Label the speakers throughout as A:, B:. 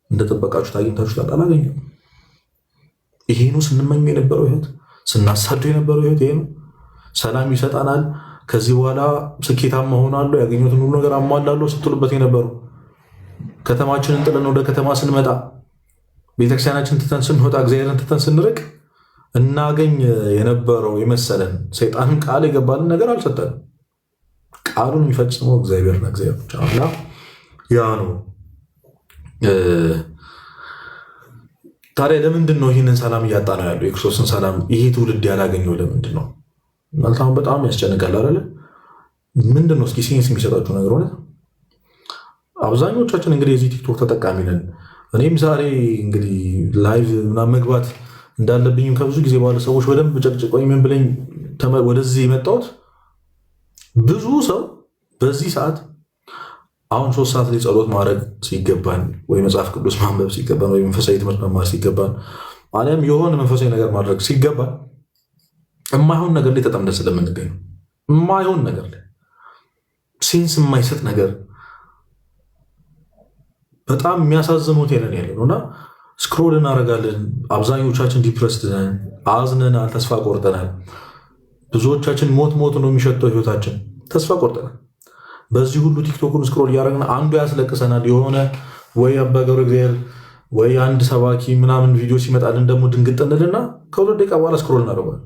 A: እንደጠበቃችሁት አግኝታችሁታል? አላገኘም። ይሄ ነው ስንመኘው የነበረው ህይወት፣ ስናሳደው የነበረው ህይወት ይሄ ነው። ሰላም ይሰጠናል፣ ከዚህ በኋላ ስኬታማ እሆናለሁ፣ ያገኘሁትን ሁሉ ነገር አሟላለሁ ስትሉበት የነበረው ከተማችንን ጥለን ወደ ከተማ ስንመጣ፣ ቤተክርስቲያናችን ትተን ስንወጣ፣ እግዚአብሔርን ትተን ስንርቅ እናገኝ የነበረው የመሰለን ሰይጣንን ቃል የገባልን ነገር አልሰጠንም። ቃሉን የሚፈጽመው እግዚአብሔርና እግዚአብሔር ብቻ ነው። ያ ነው። ታዲያ ለምንድን ነው ይህንን ሰላም እያጣ ነው ያለው? የክርስቶስን ሰላም ይሄ ትውልድ ያላገኘው ለምንድን ነው? ማለት አሁን በጣም ያስጨንቃል አይደለ? ምንድን ነው እስኪ sense የሚሰጣችሁ ነገር? እውነት አብዛኞቻችን እንግዲህ የዚህ ቲክቶክ ተጠቃሚ ነን። እኔም ዛሬ እንግዲህ live ምናምን መግባት እንዳለብኝም ከብዙ ጊዜ በኋላ ሰዎች በደንብ ጨቅጭቆኝ ምን ብለኝ ወደዚህ የመጣሁት፣ ብዙ ሰው በዚህ ሰዓት አሁን 3 ሰዓት ላይ ጸሎት ማድረግ ሲገባን ወይ መጽሐፍ ቅዱስ ማንበብ ሲገባን ወይ መንፈሳዊ ትምህርት መማር ሲገባን አሊያም የሆነ መንፈሳዊ ነገር ማድረግ ሲገባን የማይሆን ነገር ላይ ተጠምደን ስለምንገኝ፣ የማይሆን ነገር ላይ፣ sense የማይሰጥ ነገር፣ በጣም የሚያሳዝን ሆቴልን ያለ ነው እና scroll እናደርጋለን። አብዛኞቻችን depressed ነን፣ አዝነናል፣ ተስፋ ቆርጠናል። ብዙዎቻችን ሞት ሞት ነው የሚሸተው ህይወታችን፣ ተስፋ ቆርጠናል። በዚህ ሁሉ ቲክቶኩን scroll እያደረግን አንዱ ያስለቅሰናል። የሆነ ወይ አባ ገብረ እግዚአብሔር ወይ አንድ ሰባኪ ምናምን ቪዲዮ ሲመጣልን ደግሞ ድንግጥ እንልና ከ2 ደቂቃ በኋላ scroll እናደርገዋለን።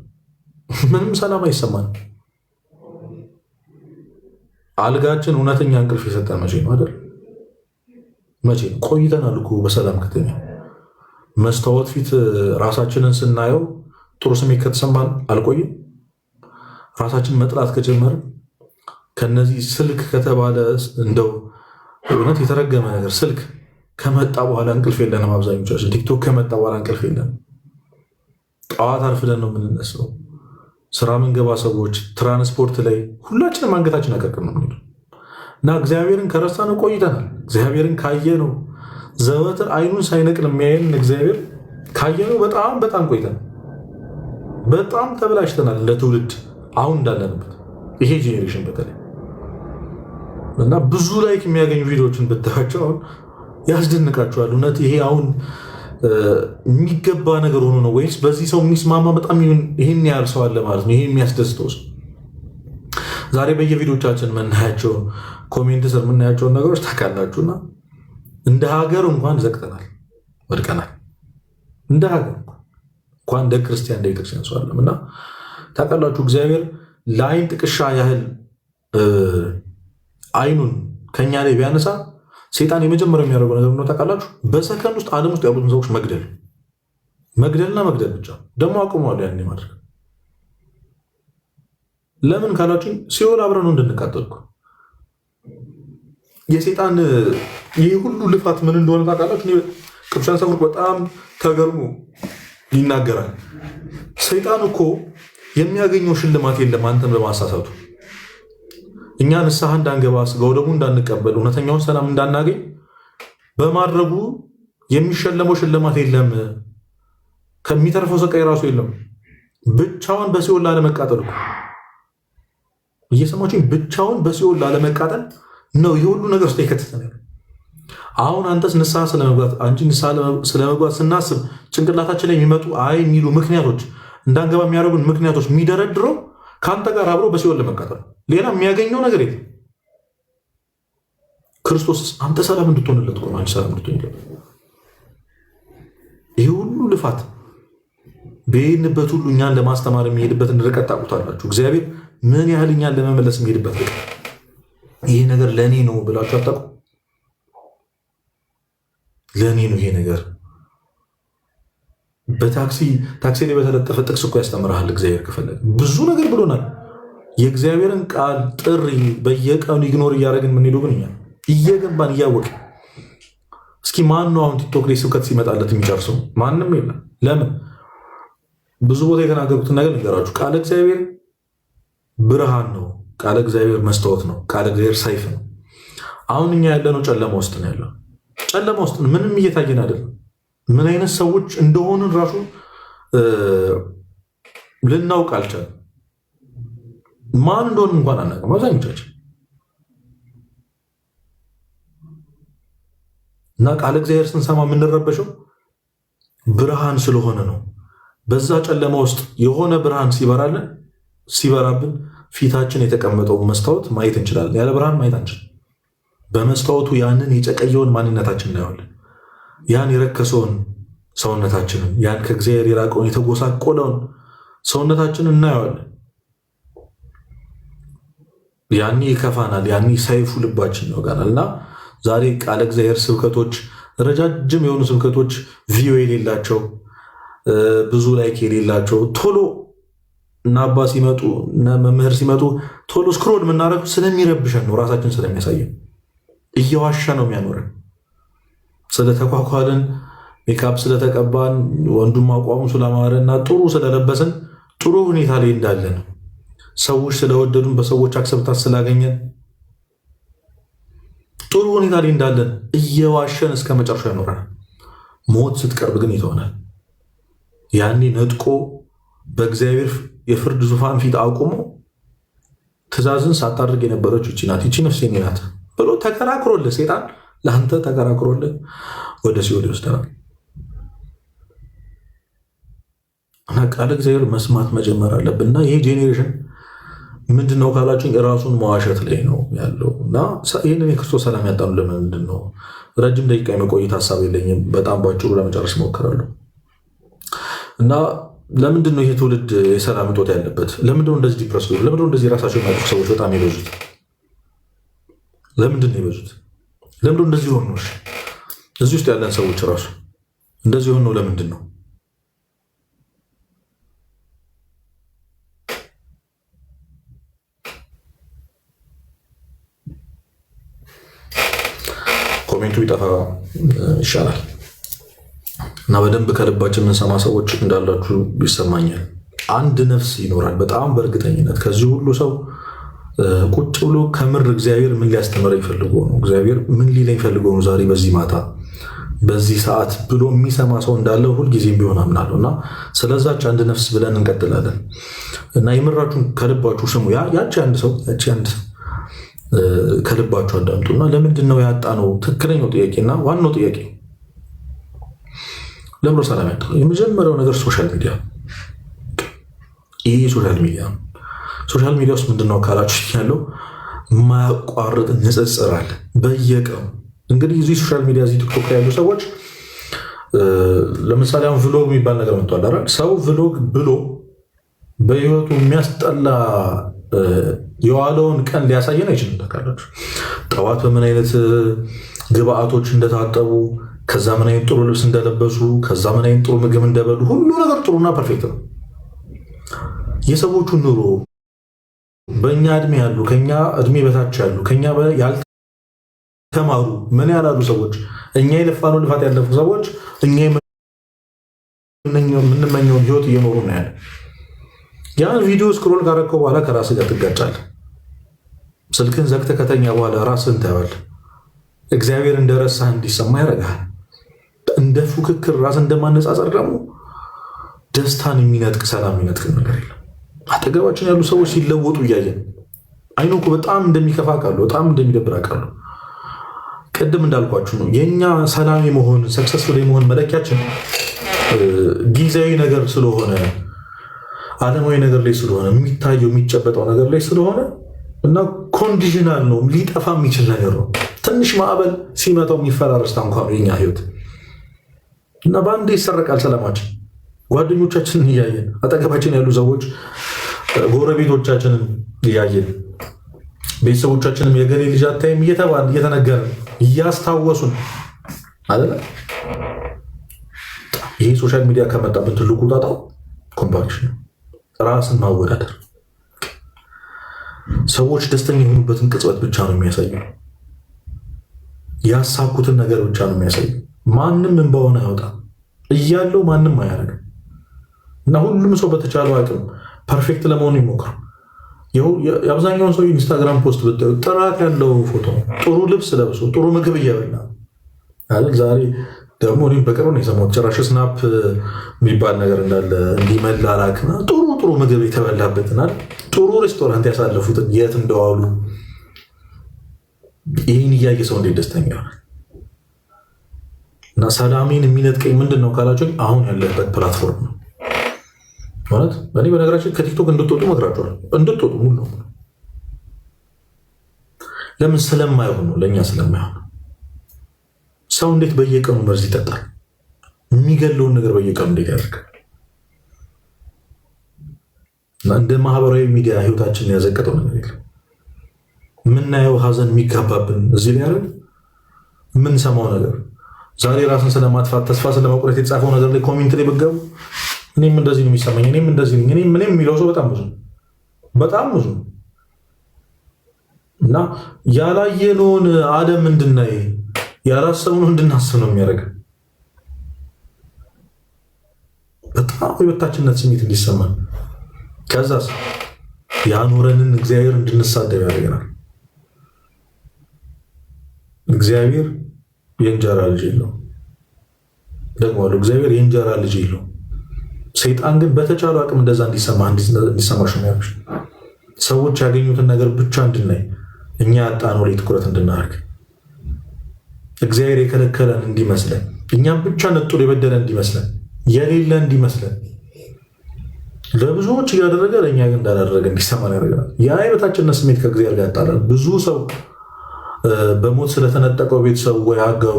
A: ምንም ሰላም አይሰማንም። አልጋችን እውነተኛ እንቅልፍ የሰጠን መቼ ነው አይደል? መቼ ነው? ቆይተናል እኮ በሰላም ከተኛ። መስታወት ፊት ራሳችንን ስናየው ጥሩ ስሜት ከተሰማን አልቆይም። ራሳችን መጥላት ከጀመርን፣ ከነዚህ ስልክ ከተባለ እንደው እውነት የተረገመ ነገር ስልክ ከመጣ በኋላ እንቅልፍ የለንም። አብዛኞቻችን ቲክቶክ ከመጣ በኋላ እንቅልፍ የለንም። ጠዋት አርፍደን ነው የምንነሳው። ስራ ምንገባ ሰዎች ትራንስፖርት ላይ ሁላችንም አንገታችን አቀርቅር ነው የምንሄደው እና እግዚአብሔርን ከረሳነው ቆይተናል። እግዚአብሔርን ካየነው፣ ዘወትር አይኑን ሳይነቅል የሚያየን እግዚአብሔር ካየነው በጣም በጣም ቆይተናል። በጣም ተበላሽተናል እንደ ትውልድ አሁን እንዳለንበት ይሄ generation በተለይ። እና ብዙ like የሚያገኙ ቪዲዮዎችን ብታያቸው አሁን ያስደንቃቸዋል። እውነት ይሄ አሁን የሚገባ ነገር ሆኖ ነው ወይስ በዚህ ሰው የሚስማማ በጣም ይህን ያህል ሰው አለ ማለት ነው? ይሄ የሚያስደስተው ሰው ዛሬ በየቪዲዮቻችን የምናያቸውን፣ comment ስር የምናያቸውን ነገሮች ታውቃላችሁና እንደ ሀገር እንኳን ዘቅጠናል፣ ወድቀናል። እንደ ሀገር እንኳን፣ እንደ ክርስቲያን፣ እንደ ቤተክርስቲያን ሰው አለም እና ታውቃላችሁ፣ እግዚአብሔር ለአይን ጥቅሻ ያህል አይኑን ከኛ ላይ ቢያነሳ ሴጣን የመጀመሪያው የሚያደርገው ነገር ነው ታውቃላችሁ? በሰከንድ ውስጥ ዓለም ውስጥ ያሉትን ሰዎች መግደል፣ መግደልና መግደል ብቻ። ደግሞ አቁመዋል ያን ማድረግ። ለምን ካላችሁ ሲኦል አብረን ነው እንድንቃጠል። የሴጣን ይህ ሁሉ ልፋት ምን እንደሆነ ታውቃላችሁ? ቅዱስ ዮሐንስ አፈወርቅ በጣም ተገርሞ ይናገራል። ሰይጣን እኮ የሚያገኘው ሽልማት የለም አንተን በማሳሳቱ። እኛ ንስሐ እንዳንገባ፣ ስጋው ደግሞ እንዳንቀበል፣ እውነተኛውን ሰላም እንዳናገኝ በማድረጉ የሚሸለመው ሽልማት የለም። ከሚተርፈው ሰቃይ ራሱ የለም። ብቻውን በሲኦል ላለመቃጠል እኮ፣ እየሰማችሁኝ፣ ብቻውን በሲኦል ላለመቃጠል ነው ይህ ሁሉ ነገር ውስጥ የከተተን። አሁን አንተስ ንስሐ ስለመግባት፣ አንቺ ንስሐ ስለመግባት ስናስብ ጭንቅላታችን ላይ የሚመጡ አይ የሚሉ ምክንያቶች፣ እንዳንገባ የሚያደርጉን ምክንያቶች የሚደረድረው ከአንተ ጋር አብሮ በሲኦል ለመቃጠል፣ ሌላ የሚያገኘው ነገር የለም። ክርስቶስ አንተ ሰላም እንድትሆንለት እኮ ነው፣ አንቺ ሰላም እንድትሆንለት ይህ ሁሉ ልፋት በሄድንበት ሁሉ እኛን ለማስተማር የሚሄድበትን ርቀት ታውቁታላችሁ። እግዚአብሔር ምን ያህል እኛን ለመመለስ የሚሄድበት ርቀት፣ ይሄ ነገር ለእኔ ነው ብላችሁ አታውቁም? ለእኔ ነው ይሄ ነገር። በታክሲ ታክሲ ላይ በተለጠፈ ጥቅስ እኮ ያስተምርሃል። እግዚአብሔር ከፈለገ ብዙ ነገር ብሎናል። የእግዚአብሔርን ቃል ጥሪ በየቀኑ ignore እያደረግን የምንሄደው ግን እኛ እየገባን እያወቅን። እስኪ ማን ነው አሁን ቲክቶክ ላይ ስብከት ሲመጣለት የሚጨርሰው? ማንም የለም። ለምን? ብዙ ቦታ የተናገርኩትን ነገር ንገራችሁ። ቃለ እግዚአብሔር ብርሃን ነው። ቃለ እግዚአብሔር መስታወት ነው። ቃለ እግዚአብሔር ሰይፍ ነው። አሁን እኛ ያለነው ጨለማ ውስጥ ነው ያለው። ጨለማ ውስጥ ምንም እየታየን አይደለም። ምን አይነት ሰዎች እንደሆንን ራሱ ልናውቅ አልቻልንም። ማን እንደሆን እንኳን አናውቅም አብዛኞቻችን። እና ቃለ እግዚአብሔር ስንሰማ የምንረበሸው ብርሃን ስለሆነ ነው። በዛ ጨለማ ውስጥ የሆነ ብርሃን ሲበራልን ሲበራብን ፊታችን የተቀመጠውን መስታወት ማየት እንችላለን። ያለ ብርሃን ማየት አንችልም። በመስታወቱ ያንን የጨቀየውን ማንነታችን እናየዋለን። ያን የረከሰውን ሰውነታችንን፣ ያን ከእግዚአብሔር የራቀውን የተጎሳቆለውን ሰውነታችንን እናየዋለን። ያኔ ይከፋናል። ያኔ ሰይፉ ልባችን ይወጋናል። እና ዛሬ ቃለ እግዚአብሔር ስብከቶች፣ ረጃጅም የሆኑ ስብከቶች view የሌላቸው፣ ብዙ like የሌላቸው፣ ቶሎ እና አባ ሲመጡ እነ መምህር ሲመጡ ቶሎ scroll የምናደርገው ስለሚረብሸን ነው። ራሳችን ስለሚያሳየን እየዋሸ ነው የሚያኖረን። ስለተኳኳልን፣ ሜካፕ ስለተቀባን፣ ወንዱም አቋሙ ስላማረ እና ጥሩ ስለለበስን ጥሩ ሁኔታ ላይ እንዳለን፣ ሰዎች ስለወደዱን፣ በሰዎች acceptance ስላገኘን ጥሩ ሁኔታ ላይ እንዳለን እየዋሸን እስከ መጨረሻ ያኖረናል። ሞት ስትቀርብ ግን ይተሆናል። ያኔ ነጥቆ በእግዚአብሔር የፍርድ ዙፋን ፊት አቁሞ ትእዛዝን ሳታደርግ የነበረችው ይቺ ናት፣ ይቺ ነፍስ የኔ ናት ብሎ ተከራክሮልህ፣ ሴጣን ለአንተ ተከራክሮልህ ወደ ሲኦል ይወስደናል። እና ቃለ እግዚአብሔር መስማት መጀመር አለብን። እና ይሄ generation ምንድን ነው ካላችሁኝ ራሱን መዋሸት ላይ ነው ያለው። እና ይህንን የክርስቶስ ሰላም ያጣኑ ለምንድን ነው? ረጅም ደቂቃ የመቆየት ሀሳብ የለኝም። በጣም ባጭሩ ለመጨረስ እሞክራለሁ። እና ለምንድን ነው ይሄ ትውልድ የሰላም እጦት ያለበት? ለምንድን ነው እንደዚህ depress? ለምንድን ነው እንደዚህ ራሳቸው የሚያጠፉ ሰዎች በጣም የበዙት? ለምንድን ነው የበዙት? ለምንድን ነው እንደዚህ ሆኑ? እዚህ ውስጥ ያለን ሰዎች ራሱ እንደዚህ ሆነው ለምንድን ነው? Comment ኡ ይጠፋ ይሻላል። እና በደንብ ከልባችን የምንሰማ ሰዎች እንዳላችሁ ይሰማኛል። አንድ ነፍስ ይኖራል በጣም በእርግጠኝነት ከዚህ ሁሉ ሰው ቁጭ ብሎ ከምር እግዚአብሔር ምን ሊያስተምረኝ ፈልጎ ነው፣ እግዚአብሔር ምን ሊለኝ ፈልጎ ነው ዛሬ በዚህ ማታ በዚህ ሰዓት ብሎ የሚሰማ ሰው እንዳለ ሁልጊዜም ቢሆን አምናለሁ። እና ስለዛች አንድ ነፍስ ብለን እንቀጥላለን። እና የምራችሁን ከልባችሁ ስሙ። ያቺ አንድ ሰው፣ ያቺ አንድ ሰው ከልባችሁ አዳምጡ። እና ለምንድን ነው ያጣነው? ትክክለኛው ጥያቄ እና ዋናው ጥያቄ ለምሮ ሰላም ያጣነው? የመጀመሪያው ነገር social media። ይህ social media ነው። Social media ውስጥ ምንድነው ካላችሁ ያለው የማያቋርጥ ንጽጽር አለ በየቀኑ። እንግዲህ እዚህ social media፣ እዚህ ቲክቶክ ላይ ያሉ ሰዎች ለምሳሌ አሁን vlog የሚባል ነገር መጥቷል አይደል? ሰው vlog ብሎ በህይወቱ የሚያስጠላ የዋለውን ቀን ሊያሳየን አይችልም። ታውቃላችሁ፣ ጠዋት በምን አይነት ግብአቶች እንደታጠቡ፣ ከዛ ምን አይነት ጥሩ ልብስ እንደለበሱ፣ ከዛ ምን አይነት ጥሩ ምግብ እንደበሉ፣ ሁሉ ነገር ጥሩና perfect ነው። የሰዎቹ ኑሮ በእኛ እድሜ ያሉ፣ ከኛ እድሜ በታች ያሉ፣ ከኛ ያልተማሩ ምን ያላሉ ሰዎች፣ እኛ የለፋነው ልፋት ያለፉ ሰዎች እኛ የምንመኘውን ህይወት እየኖሩ ነው ያለ። ያን ቪዲዮ scroll ካረከው በኋላ ከራስህ ጋር ትጋጫለህ። ስልክን ዘግተህ ከተኛ በኋላ ራስህን ታየዋለህ። እግዚአብሔር እንደረሳህ እንዲሰማ ያደርግሃል። እንደ ፉክክር ራስ እንደማነጻጸር ደግሞ ደስታን የሚነጥቅ ሰላም የሚነጥቅ ነገር የለም። አጠገባችን ያሉ ሰዎች ሲለወጡ እያየን አይኖ እኮ በጣም እንደሚከፋ አውቃለሁ፣ በጣም እንደሚደብር አውቃለሁ። ቅድም እንዳልኳችሁ ነው፣ የእኛ ሰላም የመሆን successful የመሆን መለኪያችን ጊዜያዊ ነገር ስለሆነ፣ ዓለማዊ ነገር ላይ ስለሆነ፣ የሚታየው የሚጨበጠው ነገር ላይ ስለሆነ እና conditional ነው፣ ሊጠፋ የሚችል ነገር ነው። ትንሽ ማዕበል ሲመታው የሚፈራረስ ታንኳ ነው የኛ ህይወት እና በአንዴ ይሰረቃል ሰላማችን። ጓደኞቻችንን እያየን፣ አጠገባችን ያሉ ሰዎች፣ ጎረቤቶቻችንን እያየን፣ ቤተሰቦቻችንም የገሌ ልጅ አታይም እየተባልን እየተነገረን እያስታወሱን አይደለ? ይሄ social media ከመጣብን ትልቁ ጣጣው comparison ነው፣ ራስን ማወዳደር። ሰዎች ደስተኛ የሆኑበትን ቅጽበት ብቻ ነው የሚያሳዩ፣ ያሳኩትን ነገር ብቻ ነው የሚያሳዩ። ማንም እንባውን አያወጣም እያለው ማንም አያደርግም። እና ሁሉም ሰው በተቻለው አቅም perfect ለመሆኑ ይሞክራል። የአብዛኛውን ሰው ኢንስታግራም post ብታዩ ጥራት ያለው ፎቶ፣ ጥሩ ልብስ ለብሶ፣ ጥሩ ምግብ እየበላ አይደል? ዛሬ ደግሞ እኔም በቅርቡ ነው የሰማሁት ጭራሽ Snap የሚባል ነገር እንዳለ፣ እንዲህ መላላክ፣ ጥሩ ጥሩ ምግብ የተበላበትን፣ ጥሩ ሬስቶራንት ያሳለፉትን፣ የት እንደዋሉ። ይህን እያየ ሰው እንዴት ደስተኛ ይሆናል? እና ሰላሜን የሚነጥቀኝ ምንድን ነው ካላችሁ አሁን ያለበት platform ነው ማለት። እኔ በነገራችን ከቲክቶክ እንድትወጡ እመክራችኋለሁ። እንድትወጡ ሙሉ ለምን ስለማይሆን ነው፣ ለእኛ ስለማይሆን። ሰው እንዴት በየቀኑ መርዝ ይጠጣል? የሚገለውን ነገር በየቀኑ እንዴት ያደርጋል? እንደ ማህበራዊ ሚዲያ ህይወታችንን ያዘቀጠው ነገር የለም። የምናየው ሀዘን የሚጋባብን እዚህ ላይ አይደል? የምንሰማው ነገር ዛሬ ራስን ስለማጥፋት ተስፋ ስለመቁረጥ የተጻፈው ነገር ላይ comment ላይ ብትገቡ እኔም እንደዚህ ነው የሚሰማኝ፣ እኔም እንደዚህ ነኝ፣ እኔም እኔም የሚለው ሰው በጣም ብዙ በጣም ብዙ እና ያላየነውን ዓለም እንድናይ ያላሰብነውን እንድናስብ ነው የሚያደርግ። በጣም የበታችነት ስሜት እንዲሰማን ከዛስ ያኖረንን እግዚአብሔር እንድንሳደብ ያደርገናል። እግዚአብሔር የእንጀራ ልጅ የለውም። ደግሞ እግዚአብሔር የእንጀራ ልጅ የለውም። ሰይጣን ግን በተቻለ አቅም እንደዛ እንዲሰማሽ ነው የሚያደርግሽ። ሰዎች ያገኙትን ነገር ብቻ እንድናይ እኛ ያጣነው ላይ ትኩረት እንድናደርግ እግዚአብሔር የከለከለን እንዲመስለን እኛም ብቻ ነጥሎ የበደለ እንዲመስለን የሌለ እንዲመስለን ለብዙዎች እያደረገ ለእኛ ግን እንዳላደረገ እንዲሰማን ያደርገናል። ያ የበታችነት ስሜት ከእግዚአብሔር ጋር ያጣላል። ብዙ ሰው በሞት ስለተነጠቀው ቤተሰቡ ወይ አጋሩ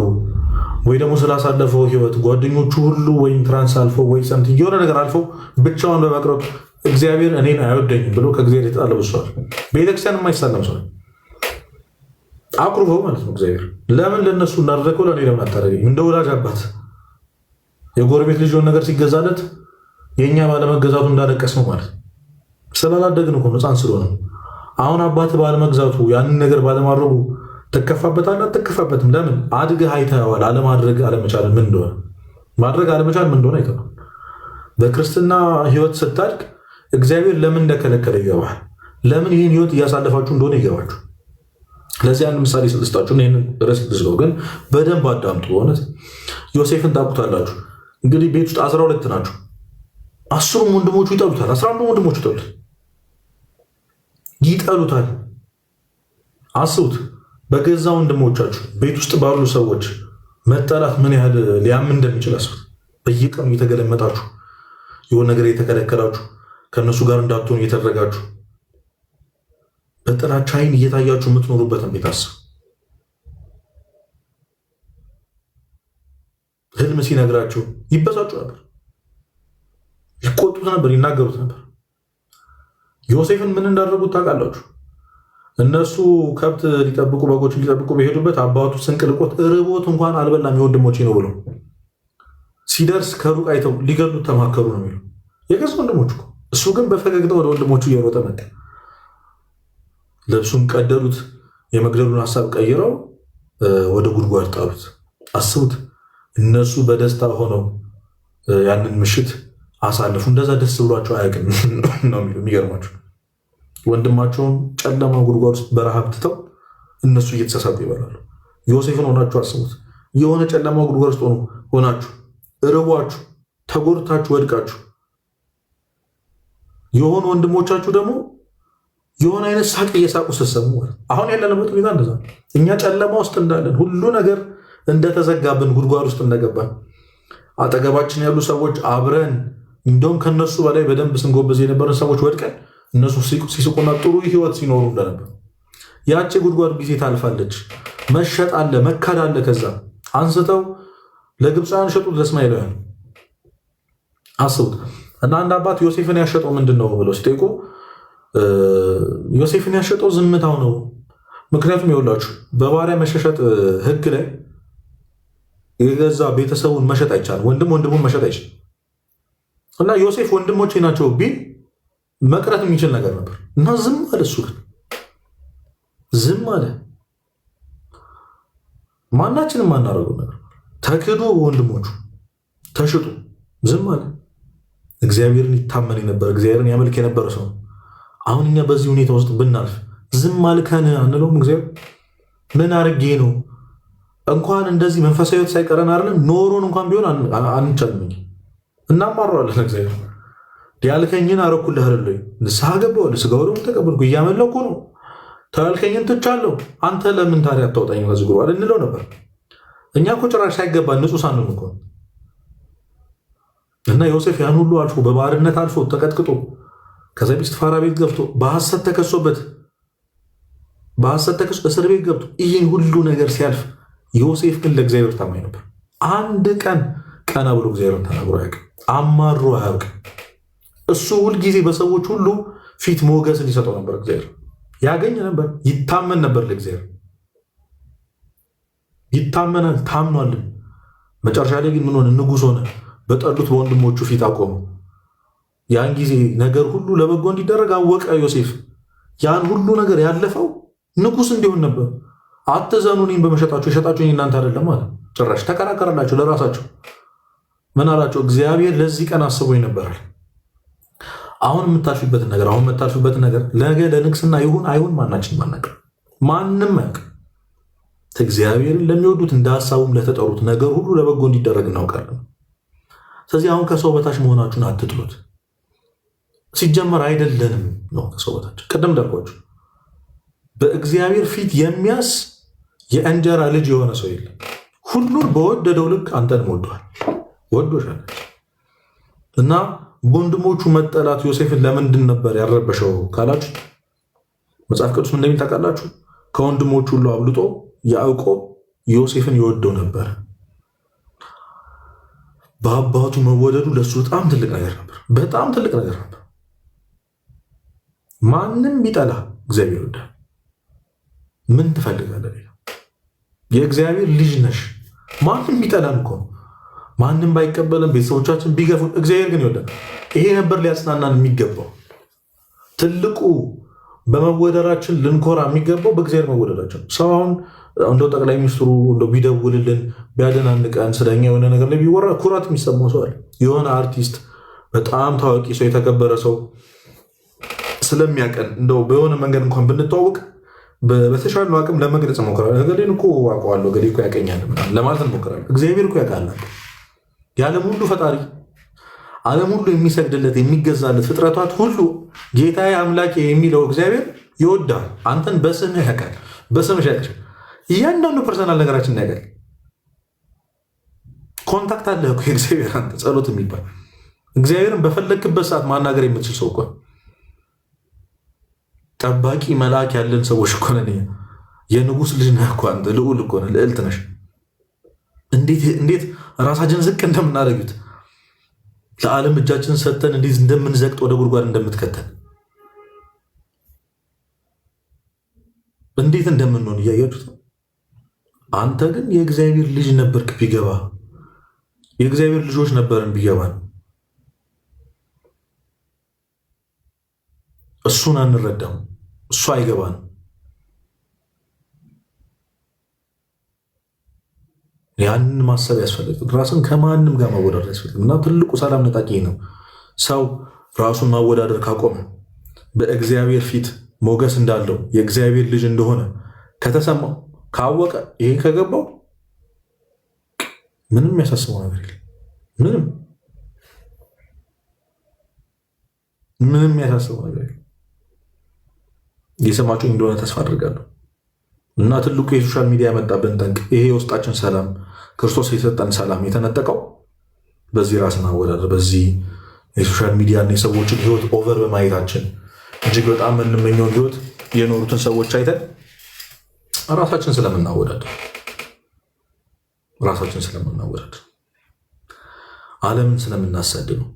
A: ወይ ደግሞ ስላሳለፈው ህይወት ጓደኞቹ ሁሉ ወይ entrance አልፈው ወይ something የሆነ ነገር አልፈው ብቻውን በመቅረቱ እግዚአብሔር እኔን አይወደኝም ብሎ ከእግዚአብሔር የተጣለ ብዙ ሰው አለ። ቤተክርስቲያን የማይሳለም ሰው አኩርፈው ማለት ነው። እግዚአብሔር ለምን ለእነሱ እንዳደረገው ለእኔ ለምን አታደርገኝም? እንደ ወላጅ አባት የጎረቤት ልጅ የሆነ ነገር ሲገዛለት የእኛ ባለመገዛቱ እንዳለቀስ ነው ማለት ስላላደግን እኮ ሕፃን ስለሆነ። አሁን አባት ባለመግዛቱ ያንን ነገር ባለማድረጉ ትከፋበታለህ? አትከፋበትም። ለምን አድገህ አይተኸዋል። አለማድረግ አለመቻል ምን እንደሆነ ማድረግ አለመቻል ምን እንደሆነ አይተኸዋል። በክርስትና ህይወት ስታድግ እግዚአብሔር ለምን እንደከለከለ ይገባል። ለምን ይህን ህይወት እያሳለፋችሁ እንደሆነ ይገባችሁ። ለዚህ አንድ ምሳሌ ስልስጣችሁ ይህንን ርዕስ ልዝጋው፣ ግን በደንብ አዳምጡ። በእውነት ዮሴፍን ታውቁታላችሁ። እንግዲህ ቤት ውስጥ 12 ናቸው። 10ሩም ወንድሞቹ ይጠሉታል። 11ዱ ወንድሞቹ ይጠሉታል ይጠሉታል። አስቡት፣ በገዛ ወንድሞቻችሁ ቤት ውስጥ ባሉ ሰዎች መጠላት ምን ያህል ሊያም እንደሚችል አስቡት። በየቀኑ እየተገለመጣችሁ የሆነ ነገር እየተከለከላችሁ ከእነሱ ጋር እንዳትሆኑ እየተደረጋችሁ በጥላቻ ዓይን እየታያችሁ የምትኖሩበትን ቤት አስቡ። ህልም ሲነግራችሁ ይበሳጩ ነበር፣ ይቆጡት ነበር፣ ይናገሩት ነበር። ዮሴፍን ምን እንዳደረጉት ታውቃላችሁ? እነሱ ከብት ሊጠብቁ በጎችን ሊጠብቁ በሄዱበት አባቱ ስንቅ ልቆት እርቦት እንኳን አልበላም የወንድሞቼ ነው ብሎ ሲደርስ ከሩቅ አይተው ሊገሉት ተማከሩ ነው የሚሉ የገዛ ወንድሞቹ። እሱ ግን በፈገግታ ወደ ወንድሞቹ እየሮጠ መጣ። ልብሱን ቀደዱት። የመግደሉን ሀሳብ ቀይረው ወደ ጉድጓድ ጣሉት። አስቡት፣ እነሱ በደስታ ሆነው ያንን ምሽት አሳልፉ። እንደዛ ደስ ብሏቸው አያውቅም ነው የሚሉ። የሚገርማቸው ወንድማቸውን ጨለማ ጉድጓድ ውስጥ በረሃብ ትተው እነሱ እየተሳሳቁ ይበላሉ። ዮሴፍን ሆናችሁ አስቡት። የሆነ ጨለማ ጉድጓድ ውስጥ ሆናችሁ እርቧችሁ ተጎድታችሁ ወድቃችሁ የሆኑ ወንድሞቻችሁ ደግሞ የሆነ አይነት ሳቅ እየሳቁ ስትሰሙ፣ አሁን ያለንበት ሁኔታ እንደዛ እኛ ጨለማ ውስጥ እንዳለን ሁሉ ነገር እንደተዘጋብን ጉድጓድ ውስጥ እንደገባን አጠገባችን ያሉ ሰዎች አብረን እንደውም ከነሱ በላይ በደንብ ስንጎበዝ የነበረን ሰዎች ወድቀን እነሱ ሲስቁና ጥሩ ህይወት ሲኖሩ እንደነበር ያቺ ጉድጓድ ጊዜ ታልፋለች። መሸጥ አለ፣ መካድ አለ። ከዛ አንስተው ለግብፃውያን ሸጡት፣ ለእስማኤላውያን። አስቡት። እና አንድ አባት ዮሴፍን ያሸጠው ምንድን ነው ብለው ሲጠይቁ ዮሴፍን ያሸጠው ዝምታው ነው። ምክንያቱም ይኸውላችሁ በባሪያ መሸሸጥ ህግ ላይ የገዛ ቤተሰቡን መሸጥ አይቻልም። ወንድም ወንድሙን መሸጥ አይችልም። እና ዮሴፍ ወንድሞቼ ናቸው ቢል መቅረት የሚችል ነገር ነበር እና ዝም አለ። እሱ ግን ዝም አለ። ማናችንም ማናደርገው ነገር ተክዶ ወንድሞቹ ተሽጡ ዝም አለ። እግዚአብሔርን ይታመን የነበረ እግዚአብሔርን ያመልክ የነበረ ሰው አሁን እኛ በዚህ ሁኔታ ውስጥ ብናልፍ ዝም አልከን አንለውም? እግዚአብሔር ምን አርጌ ነው እንኳን እንደዚህ መንፈሳዊ ሕይወት ሳይቀረን አይደለም ኖሮን እንኳን ቢሆን አንቻልም፣ እናማረዋለን። እግዚአብሔር ያልከኝን አረኩልህ አይደል? ንስሐ ገባሁ፣ ሥጋ ወደሙን ተቀበልኩ፣ እያመለኩ ነው፣ ያልከኝን ትቻለሁ። አንተ ለምን ታዲያ አታወጣኝም ከዚህ ጉድጓድ እንለው ነበር። እኛ እኮ ጭራሽ ሳይገባ ንጹህ ሳንሆን እኮ እና ዮሴፍ ያን ሁሉ አልፎ በባርነት አልፎ ተቀጥቅጦ ከዛ ጲጥፋራ ቤት ገብቶ በሐሰት ተከሶበት በሐሰት ተከሶ እስር ቤት ገብቶ ይህን ሁሉ ነገር ሲያልፍ ዮሴፍ ግን ለእግዚአብሔር ታማኝ ነበር። አንድ ቀን ቀና ብሎ እግዚአብሔርን ተናግሮ አያውቅም። አማሮ አያውቅም። እሱ ሁልጊዜ በሰዎች ሁሉ ፊት ሞገስን ይሰጠው ነበር። እግዚአብሔር ያገኝ ነበር፣ ይታመን ነበር። ለእግዚአብሔር ይታመናል፣ ታምኗልም። መጨረሻ ላይ ግን ምን ሆነ? ንጉሥ ሆነ። በጠሉት በወንድሞቹ ፊት አቆመው። ያን ጊዜ ነገር ሁሉ ለበጎ እንዲደረግ አወቀ ዮሴፍ። ያን ሁሉ ነገር ያለፈው ንጉሥ እንዲሆን ነበር። አትዘኑ፣ እኔን በመሸጣችሁ የሸጣችሁኝ እናንተ አይደለም አለ። ጭራሽ ተከራከረላቸው ለራሳቸው። ምን አላቸው? እግዚአብሔር ለዚህ ቀን አስቦኝ ነበራል። አሁን የምታልፊበትን ነገር አሁን የምታልፊበትን ነገር ነገ ለንግስና ይሁን አይሁን ማናችን ማናውቅም፣ ማንም አያውቅም። እግዚአብሔርን ለሚወዱት እንደ ሀሳቡም ለተጠሩት ነገር ሁሉ ለበጎ እንዲደረግ እናውቃለን። ስለዚህ አሁን ከሰው በታች መሆናችሁን አትጥሉት። ሲጀመር አይደለንም ነው ከሰው በታች። ቅድም እንዳልኳችሁ በእግዚአብሔር ፊት የሚያስ የእንጀራ ልጅ የሆነ ሰው የለም። ሁሉን በወደደው ልክ አንተንም ወዶሃል፣ ወዶሻል። እና በወንድሞቹ መጠላት ዮሴፍን ለምንድን ነበር ያረበሸው ካላችሁ መጽሐፍ ቅዱስ ምን እንደሚል ታውቃላችሁ? ከወንድሞቹ ሁሉ አብልጦ ያዕቆብ ዮሴፍን ይወደው ነበር። በአባቱ መወደዱ ለእሱ በጣም ትልቅ ነገር ነበር። በጣም ትልቅ ነገር ነበር። ማንም ቢጠላ እግዚአብሔር ይወዳል። ምን ትፈልጋለህ? ሌላ የእግዚአብሔር ልጅ ነሽ። ማንም ቢጠላን እኮ ነው። ማንም ባይቀበልን፣ ቤተሰቦቻችን ቢገፉን፣ እግዚአብሔር ግን ይወዳል። ይሄ ነበር ሊያጽናናን የሚገባው። ትልቁ በመወደራችን ልንኮራ የሚገባው በእግዚአብሔር መወደዳችን። ሰው አሁን እንደው ጠቅላይ ሚኒስትሩ እንደው ቢደውልልን ቢያደናንቀን ስለኛ የሆነ ነገር ላይ ቢወራ ኩራት የሚሰማው ሰው አለ። የሆነ አርቲስት፣ በጣም ታዋቂ ሰው፣ የተከበረ ሰው ስለሚያቀን እንደው በሆነ መንገድ እንኳን ብንተዋወቅ በተሻለው አቅም ለመግለጽ እንሞክራለን። እገሌን እኮ አውቀዋለሁ፣ እገሌ እኮ ያቀኛል ለማለት እንሞክራለን። እግዚአብሔር እኮ ያውቃል። የዓለም ሁሉ ፈጣሪ፣ ዓለም ሁሉ የሚሰግድለት የሚገዛለት፣ ፍጥረታት ሁሉ ጌታዬ አምላኬ የሚለው እግዚአብሔር ይወዳል። አንተን በስምህ ያውቃል፣ በስምሽ ያውቅሻል። እያንዳንዱ personal ነገራችን ያውቃል። Contact አለ እኮ የእግዚአብሔር አንተ ጸሎት የሚባል እግዚአብሔርን በፈለግክበት ሰዓት ማናገር የምትችል ሰው እኮ ጠባቂ መልአክ ያለን ሰዎች እኮ ነን። የንጉስ ልጅ ነህ እኮ አንተ፣ ልዑል እኮ ነህ፣ ልዕልት ነሽ። እንዴት ራሳችንን ዝቅ እንደምናደርጉት ለዓለም እጃችንን ሰጥተን እንዴት እንደምንዘቅጥ ወደ ጉድጓድ እንደምትከተል እንዴት እንደምንሆን እያያችሁት ነው። አንተ ግን የእግዚአብሔር ልጅ ነበርክ ቢገባ፣ የእግዚአብሔር ልጆች ነበርን ቢገባን፣ እሱን አንረዳም፣ እሱ አይገባን። ያንን ማሰብ ያስፈልጋል። ራስን ከማንም ጋር ማወዳደር ያስፈልጋል። እና ትልቁ ሰላም ነጣቂ ነው። ሰው ራሱን ማወዳደር ካቆመ በእግዚአብሔር ፊት ሞገስ እንዳለው የእግዚአብሔር ልጅ እንደሆነ ከተሰማው ካወቀ ይሄ ከገባው ምንም የሚያሳስበው ነገር የለም። ምንም ምንም የሚያሳስበው ነገር የለም። እየሰማችሁ እንደሆነ ተስፋ አድርጋለሁ። እና ትልቁ የ social media ያመጣብን ጠንቅ ይሄ የውስጣችን ሰላም ክርስቶስ የሰጠን ሰላም የተነጠቀው በዚህ ራስን አወዳደር በዚህ የ social media እና የሰዎችን ህይወት over በማየታችን እጅግ በጣም የምንመኘውን ህይወት የኖሩትን ሰዎች አይተን ራሳችን ስለምናወዳደር ራሳችን ስለምናወዳደር ዓለምን ስለምናሳድ ነው።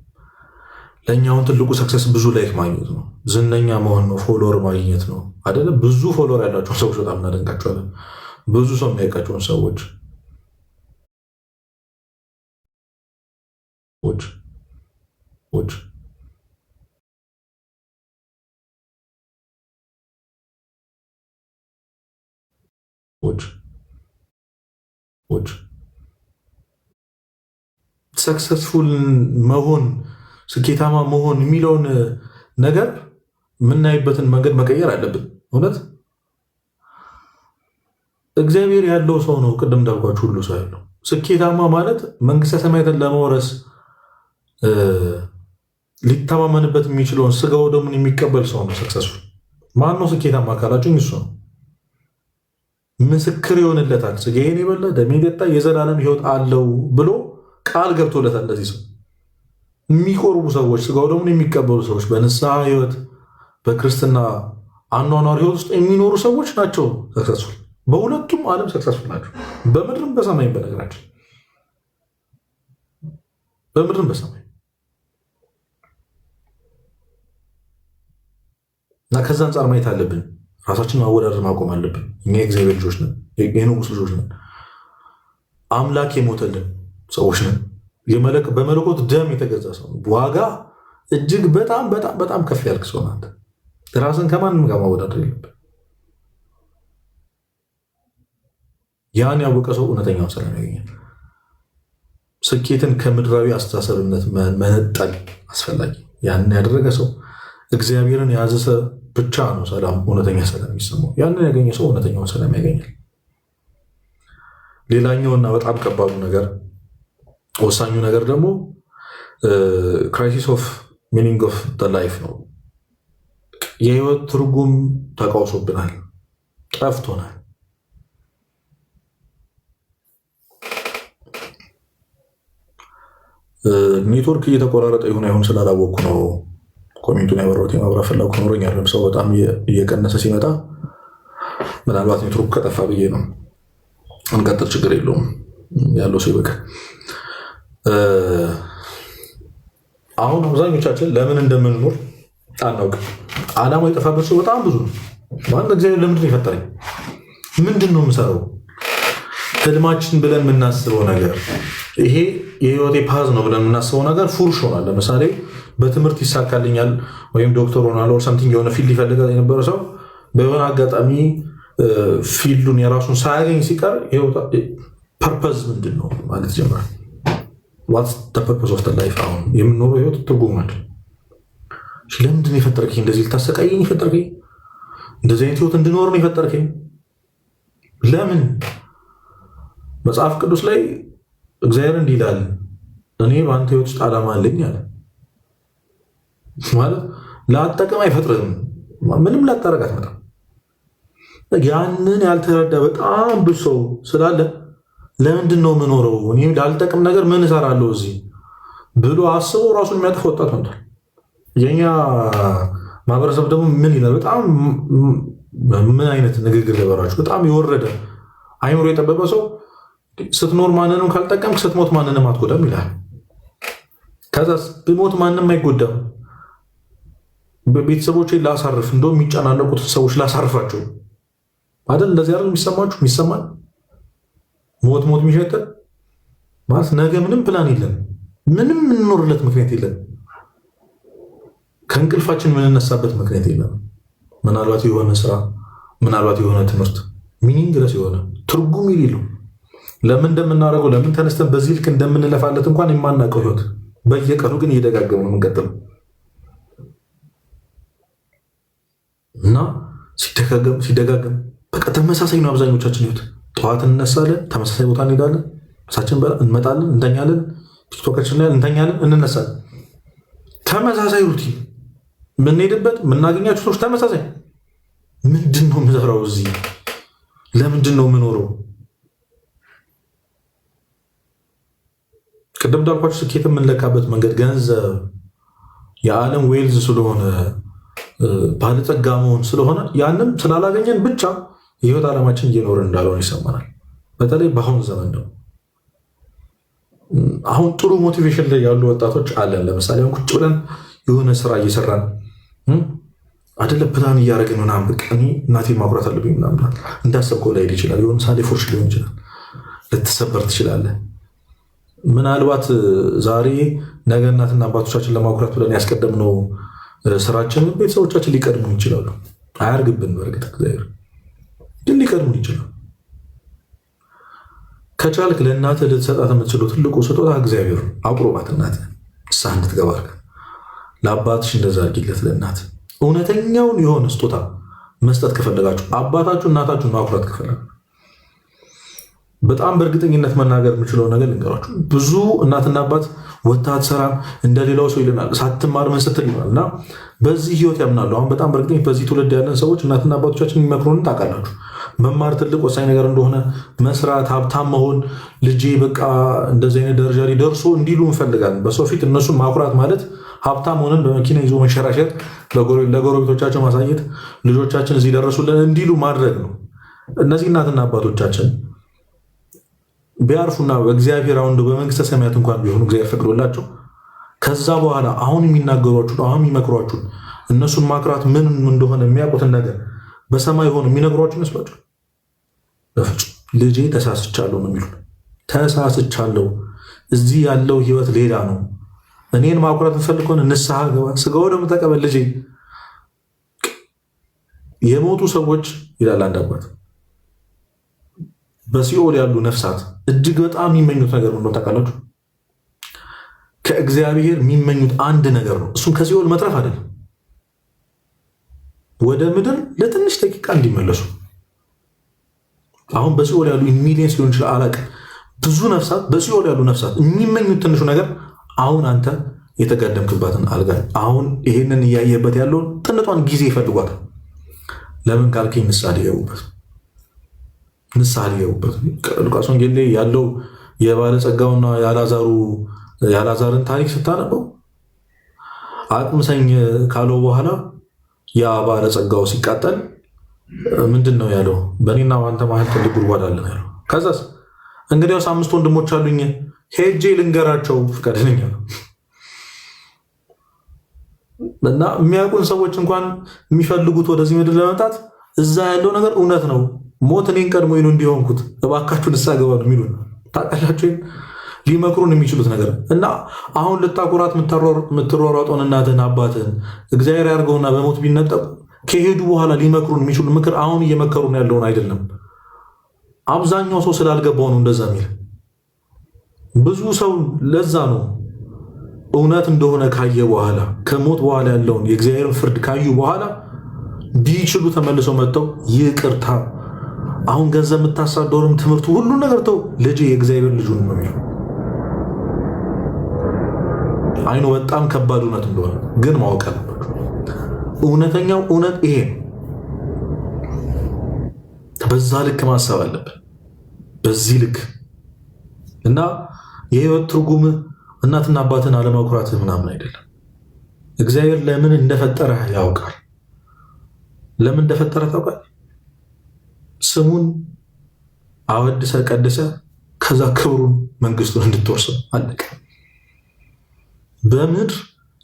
A: ለእኛ አሁን ትልቁ success ብዙ like ማግኘት ነው፣ ዝነኛ መሆን ነው፣ follower ማግኘት ነው አይደለ? ብዙ follower ያላቸውን ሰዎች በጣም እናደንቃቸዋለን። ብዙ ሰው የሚያውቃቸውን ሰዎች Successful መሆን ስኬታማ መሆን የሚለውን ነገር የምናይበትን መንገድ መቀየር አለብን። እውነት እግዚአብሔር ያለው ሰው ነው። ቅድም እንዳልኳችሁ ሁሉ ሰው ያለው ስኬታማ ማለት መንግስተ ሰማያትን ለመውረስ ሊተማመንበት የሚችለውን ስጋው ደሙን የሚቀበል ሰው ነው successful። ማን ነው ስኬታማ ካላችሁ እሱ ነው። ምስክር ይሆንለታል። ሥጋዬን የበላ ደሜን የጠጣ የዘላለም ሕይወት አለው ብሎ ቃል ገብቶለታል። ለዚህ ሰው የሚቆርቡ ሰዎች፣ ሥጋው ደሙን የሚቀበሉ ሰዎች፣ በንስሐ ሕይወት በክርስትና አኗኗር ሕይወት ውስጥ የሚኖሩ ሰዎች ናቸው successful። በሁለቱም ዓለም successful ናቸው፣ በምድርም በሰማይም። በነገራችን በምድርም በሰማይ እና ከዛ አንጻር ማየት አለብን። ራሳችንን ማወዳደር ማቆም አለብን። እኛ የእግዚአብሔር ልጆች ነን፣ የንጉሥ ልጆች ነን። አምላክ የሞተልን ሰዎች ነን። በመለኮት ደም የተገዛ ሰው ዋጋ እጅግ በጣም በጣም በጣም ከፍ ያልክ ሰው ናት። ራስን ከማንም ጋር ማወዳደር የለብን። ያን ያወቀ ሰው እውነተኛውን ሰላም ያገኛል። ስኬትን ከምድራዊ አስተሳሰብነት መነጠል አስፈላጊ። ያንን ያደረገ ሰው እግዚአብሔርን የያዘ ሰው ብቻ ነው ሰላም፣ እውነተኛ ሰላም የሚሰማው። ያንን ያገኘ ሰው እውነተኛውን ሰላም ያገኛል። ሌላኛውና በጣም ከባዱ ነገር ወሳኙ ነገር ደግሞ crisis of meaning of life ነው። የህይወት ትርጉም ተቃውሶብናል፣ ጠፍቶናል። ኔትወርክ እየተቆራረጠ ይሁን አይሁን ስላላወቅኩ ነው comment ኡን ያበራሁት። የማብራት ፍላጎት ኖሮኝ አይደለም። ሰው በጣም እየቀነሰ ሲመጣ ምናልባት ኔትወርኩ ከጠፋ ብዬ ነው። እንቀጥል፣ ችግር የለውም ያለው ሰው ይበቃል። አሁን አብዛኞቻችን ለምን እንደምንኖር አናውቅም። ዓላማው የጠፋበት ሰው በጣም ብዙ ነው። ማለት እግዚአብሔር ለምንድን ነው የፈጠረኝ? ምንድን ነው የምሰራው? ህልማችን ብለን የምናስበው ነገር ይሄ የህይወቴ path ነው ብለን የምናስበው ነገር ፉርሽ ሆኗል። ለምሳሌ በትምህርት ይሳካልኛል ወይም ዶክተር ሆናል or something የሆነ field ይፈልጋል የነበረ ሰው በሆነ አጋጣሚ field ኡን የራሱን ሳያገኝ ሲቀር purpose ምንድን ነው ማለት ጀምራል። What's purpose of life? አሁን የምኖረው ህይወት ትርጉም ምንድን? ለምንድን ነው የፈጠርከኝ? እንደዚህ ልታሰቃየኝ የፈጠርከኝ? እንደዚህ አይነት ህይወት እንድኖር ነው የፈጠርከኝ? ለምን? መጽሐፍ ቅዱስ ላይ እግዚአብሔር እንዲህ ይላል፣ እኔ በአንተ ህይወት ውስጥ ዓላማ አለኝ አለ። ማለት ላጠቅም አይፈጥርህም። ምንም ላታረግ አትመጣም። ያንን ያልተረዳ በጣም ብዙ ሰው ስላለ ለምንድን ነው የምኖረው? እኔ ላልጠቅም ነገር ምን እሰራለሁ እዚህ ብሎ አስቦ ራሱን የሚያጠፋ ወጣት መጥቷል። የኛ ማህበረሰብ ደግሞ ምን ይላል? በጣም ምን አይነት ንግግር ልበራችሁ፣ በጣም የወረደ አይምሮ የጠበበ ሰው ስትኖር ማንንም ካልጠቀምክ ስትሞት ማንንም አትጎዳም ይላል። ከዛስ ብሞት ማንም አይጎዳም፣ ቤተሰቦቼ ላሳርፍ፣ እንደውም የሚጨናነቁትን ሰዎች ላሳርፋቸው አይደል? እንደዚህ አይደል የሚሰማችሁ? የሚሰማን ሞት ሞት የሚሸተን ማለት ነገ ምንም ፕላን የለን፣ ምንም የምንኖርለት ምክንያት የለን፣ ከእንቅልፋችን የምንነሳበት ምክንያት የለም። ምናልባት የሆነ ስራ፣ ምናልባት የሆነ ትምህርት meaningless የሆነ ትርጉም የሌለው ለምን እንደምናደርገው ለምን ተነስተን በዚህ ልክ እንደምንለፋለት እንኳን የማናውቀው ህይወት በየቀኑ ግን እየደጋገሙ ነው የምንቀጥለው እና ሲደጋገም ሲደጋገም በቃ ተመሳሳይ ነው አብዛኞቻችን ህይወት። ጠዋት እንነሳለን፣ ተመሳሳይ ቦታ እንሄዳለን፣ ምሳችን እንመጣለን፣ እንተኛለን፣ ቲክቶካችን ላይ እንተኛለን፣ እንነሳለን። ተመሳሳይ routine የምንሄድበት የምናገኛቸው ሰዎች ተመሳሳይ። ምንድን ነው የምሰራው እዚህ? ለምንድን ነው የምኖረው? ቅድም እንዳልኳቸው ስኬት የምንለካበት መንገድ ገንዘብ፣ የዓለም wealth ስለሆነ ባለጠጋ መሆን ስለሆነ ያንም ስላላገኘን ብቻ የህይወት ዓላማችን እየኖርን እንዳልሆነ ይሰማናል። በተለይ በአሁኑ ዘመን ነው። አሁን ጥሩ motivation ላይ ያሉ ወጣቶች አለን። ለምሳሌ አሁን ቁጭ ብለን የሆነ ስራ እየሰራን አይደለ ፕላን እያደረግን ምናምን በቃ እኔ እናቴን ማኩራት አለብኝ ምናምን እንዳሰብከው ላይሄድ ይችላል። የሆነ ሳሌ ፎርሽ ሊሆን ይችላል። ልትሰበር ትችላለህ። ምናልባት ዛሬ ነገ እናትና አባቶቻችን ለማኩራት ብለን ያስቀደምነው ስራችንን ቤተሰቦቻችን ሊቀድሙን ይችላሉ። አያርግብን። በእርግጥ እግዚአብሔር ግን ሊቀድሙን ይችላሉ። ከቻልክ ለእናትህ ልትሰጣት የምትችለው ትልቁ ስጦታ እግዚአብሔር ነው። አቁርባት እናትህ ንስሐ እንድትገባ አድርገህ ለአባትሽ እንደዛ አድርጊለት። ለእናት እውነተኛውን የሆነ ስጦታ መስጠት ከፈለጋችሁ አባታችሁ እናታችሁን ማኩራት ከፈለጋችሁ በጣም በእርግጠኝነት መናገር የምችለው ነገር ልንገራችሁ። ብዙ እናትና አባት ወጥተህ አትሰራም እንደሌላው ሰው ይልናል፣ ሳትማር ምን ስትል ይሆናል እና በዚህ ህይወት ያምናሉ። አሁን በጣም በእርግጠኝነት በዚህ ትውልድ ያለን ሰዎች እናትና አባቶቻችን የሚመክሩንን ታውቃላችሁ። መማር ትልቅ ወሳኝ ነገር እንደሆነ፣ መስራት፣ ሀብታም መሆን፣ ልጄ በቃ እንደዚህ አይነት ደረጃ ላይ ደርሶ እንዲሉ እንፈልጋለን። በሰው ፊት እነሱን ማኩራት ማለት ሀብታም ሆነን በመኪና ይዞ መንሸራሸር፣ ለጎረቤቶቻቸው ማሳየት፣ ልጆቻችን እዚህ ደረሱልን እንዲሉ ማድረግ ነው። እነዚህ እናትና አባቶቻችን ቢያርፉና በእግዚአብሔር አሁን በመንግስተ ሰማያት እንኳን ቢሆኑ እግዚአብሔር ፈቅዶላቸው ከዛ በኋላ አሁን የሚናገሯችሁን አሁን የሚመክሯችሁን እነሱን ማክራት ምን እንደሆነ የሚያውቁትን ነገር በሰማይ ሆኖ የሚነግሯችሁ ይመስሏችሁ? በፍጹም። ልጄ ተሳስቻለሁ ነው የሚሉት። ተሳስቻለሁ፣ እዚህ ያለው ህይወት ሌላ ነው። እኔን ማኩራት እንፈልግ ከሆነ ንስሐ ግባ፣ ስጋው ደግሞ ተቀበል ልጄ። የሞቱ ሰዎች ይላል አንድ አባት፣ በሲኦል ያሉ ነፍሳት እጅግ በጣም የሚመኙት ነገር ነው ታውቃላችሁ? ከእግዚአብሔር የሚመኙት አንድ ነገር ነው። እሱም ከሲኦል መትረፍ አይደለም፣ ወደ ምድር ለትንሽ ደቂቃ እንዲመለሱ። አሁን በሲኦል ያሉ millions ሊሆን ይችላል አላውቅም፣ ብዙ ነፍሳት በሲኦል ያሉ ነፍሳት የሚመኙት ትንሹ ነገር አሁን አንተ የተጋደምክባትን አልጋ፣ አሁን ይሄንን እያየበት ያለውን ጥንጧን ጊዜ ይፈልጓታል። ለምን ካልከኝ ንስሐ ሊገቡበት፣ ንስሐ ሊገቡበት። ሉቃስ ወንጌል ላይ ያለው የባለጸጋውና የአላዛርን ታሪክ ስታነበው አቅምሰኝ ካለው በኋላ ያ ባለጸጋው ሲቃጠል ምንድን ነው ያለው? በእኔና በአንተ መሀል ትልቅ ጉድጓድ አለ ያለው። ከዛስ እንግዲያውስ 5 ወንድሞች አሉኝ ሄጄ ልንገራቸው ፍቀድልኝ አለው። እና የሚያውቁን ሰዎች እንኳን የሚፈልጉት ወደዚህ ምድር ለመምጣት እዛ ያለው ነገር እውነት ነው፣ ሞት እኔን ቀድሞ ነው እንዲሆንኩት እባካችሁ ንስሐ ገባ ነው የሚሉን። ታውቃላችሁ ሊመክሩን የሚችሉት ነገር። እና አሁን ልታኩራት የምትሯሯጠውን እናትህን አባትህን እግዚአብሔር ያድርገውና በሞት ቢነጠቁ ከሄዱ በኋላ ሊመክሩን የሚችሉ ምክር አሁን እየመከሩን ያለውን አይደለም። አብዛኛው ሰው ስላልገባው ነው እንደዛ የሚል። ብዙ ሰው ለዛ ነው እውነት እንደሆነ ካየ በኋላ ከሞት በኋላ ያለውን የእግዚአብሔርን ፍርድ ካዩ በኋላ ቢችሉ ተመልሰው መጥተው ይቅርታ፣ አሁን ገንዘብ የምታሳደውንም ትምህርቱ ሁሉን ነገር ተው ልጄ የእግዚአብሔር ልጁን ነው የሚለው። አይኖ በጣም ከባድ እውነት እንደሆነ ግን ማወቅ አለባችሁ። እውነተኛው እውነት ይሄ ነው። በዛ ልክ ማሰብ አለብን። በዚህ ልክ እና የህይወት ትርጉም እናትና አባትን አለማኩራት ምናምን አይደለም። እግዚአብሔር ለምን እንደፈጠረህ ያውቃል። ለምን እንደፈጠረህ ታውቃለህ? ስሙን አወድሰ ቀድሰ ከዛ ክብሩን መንግስቱን እንድትወርስ አለቀ። በምድር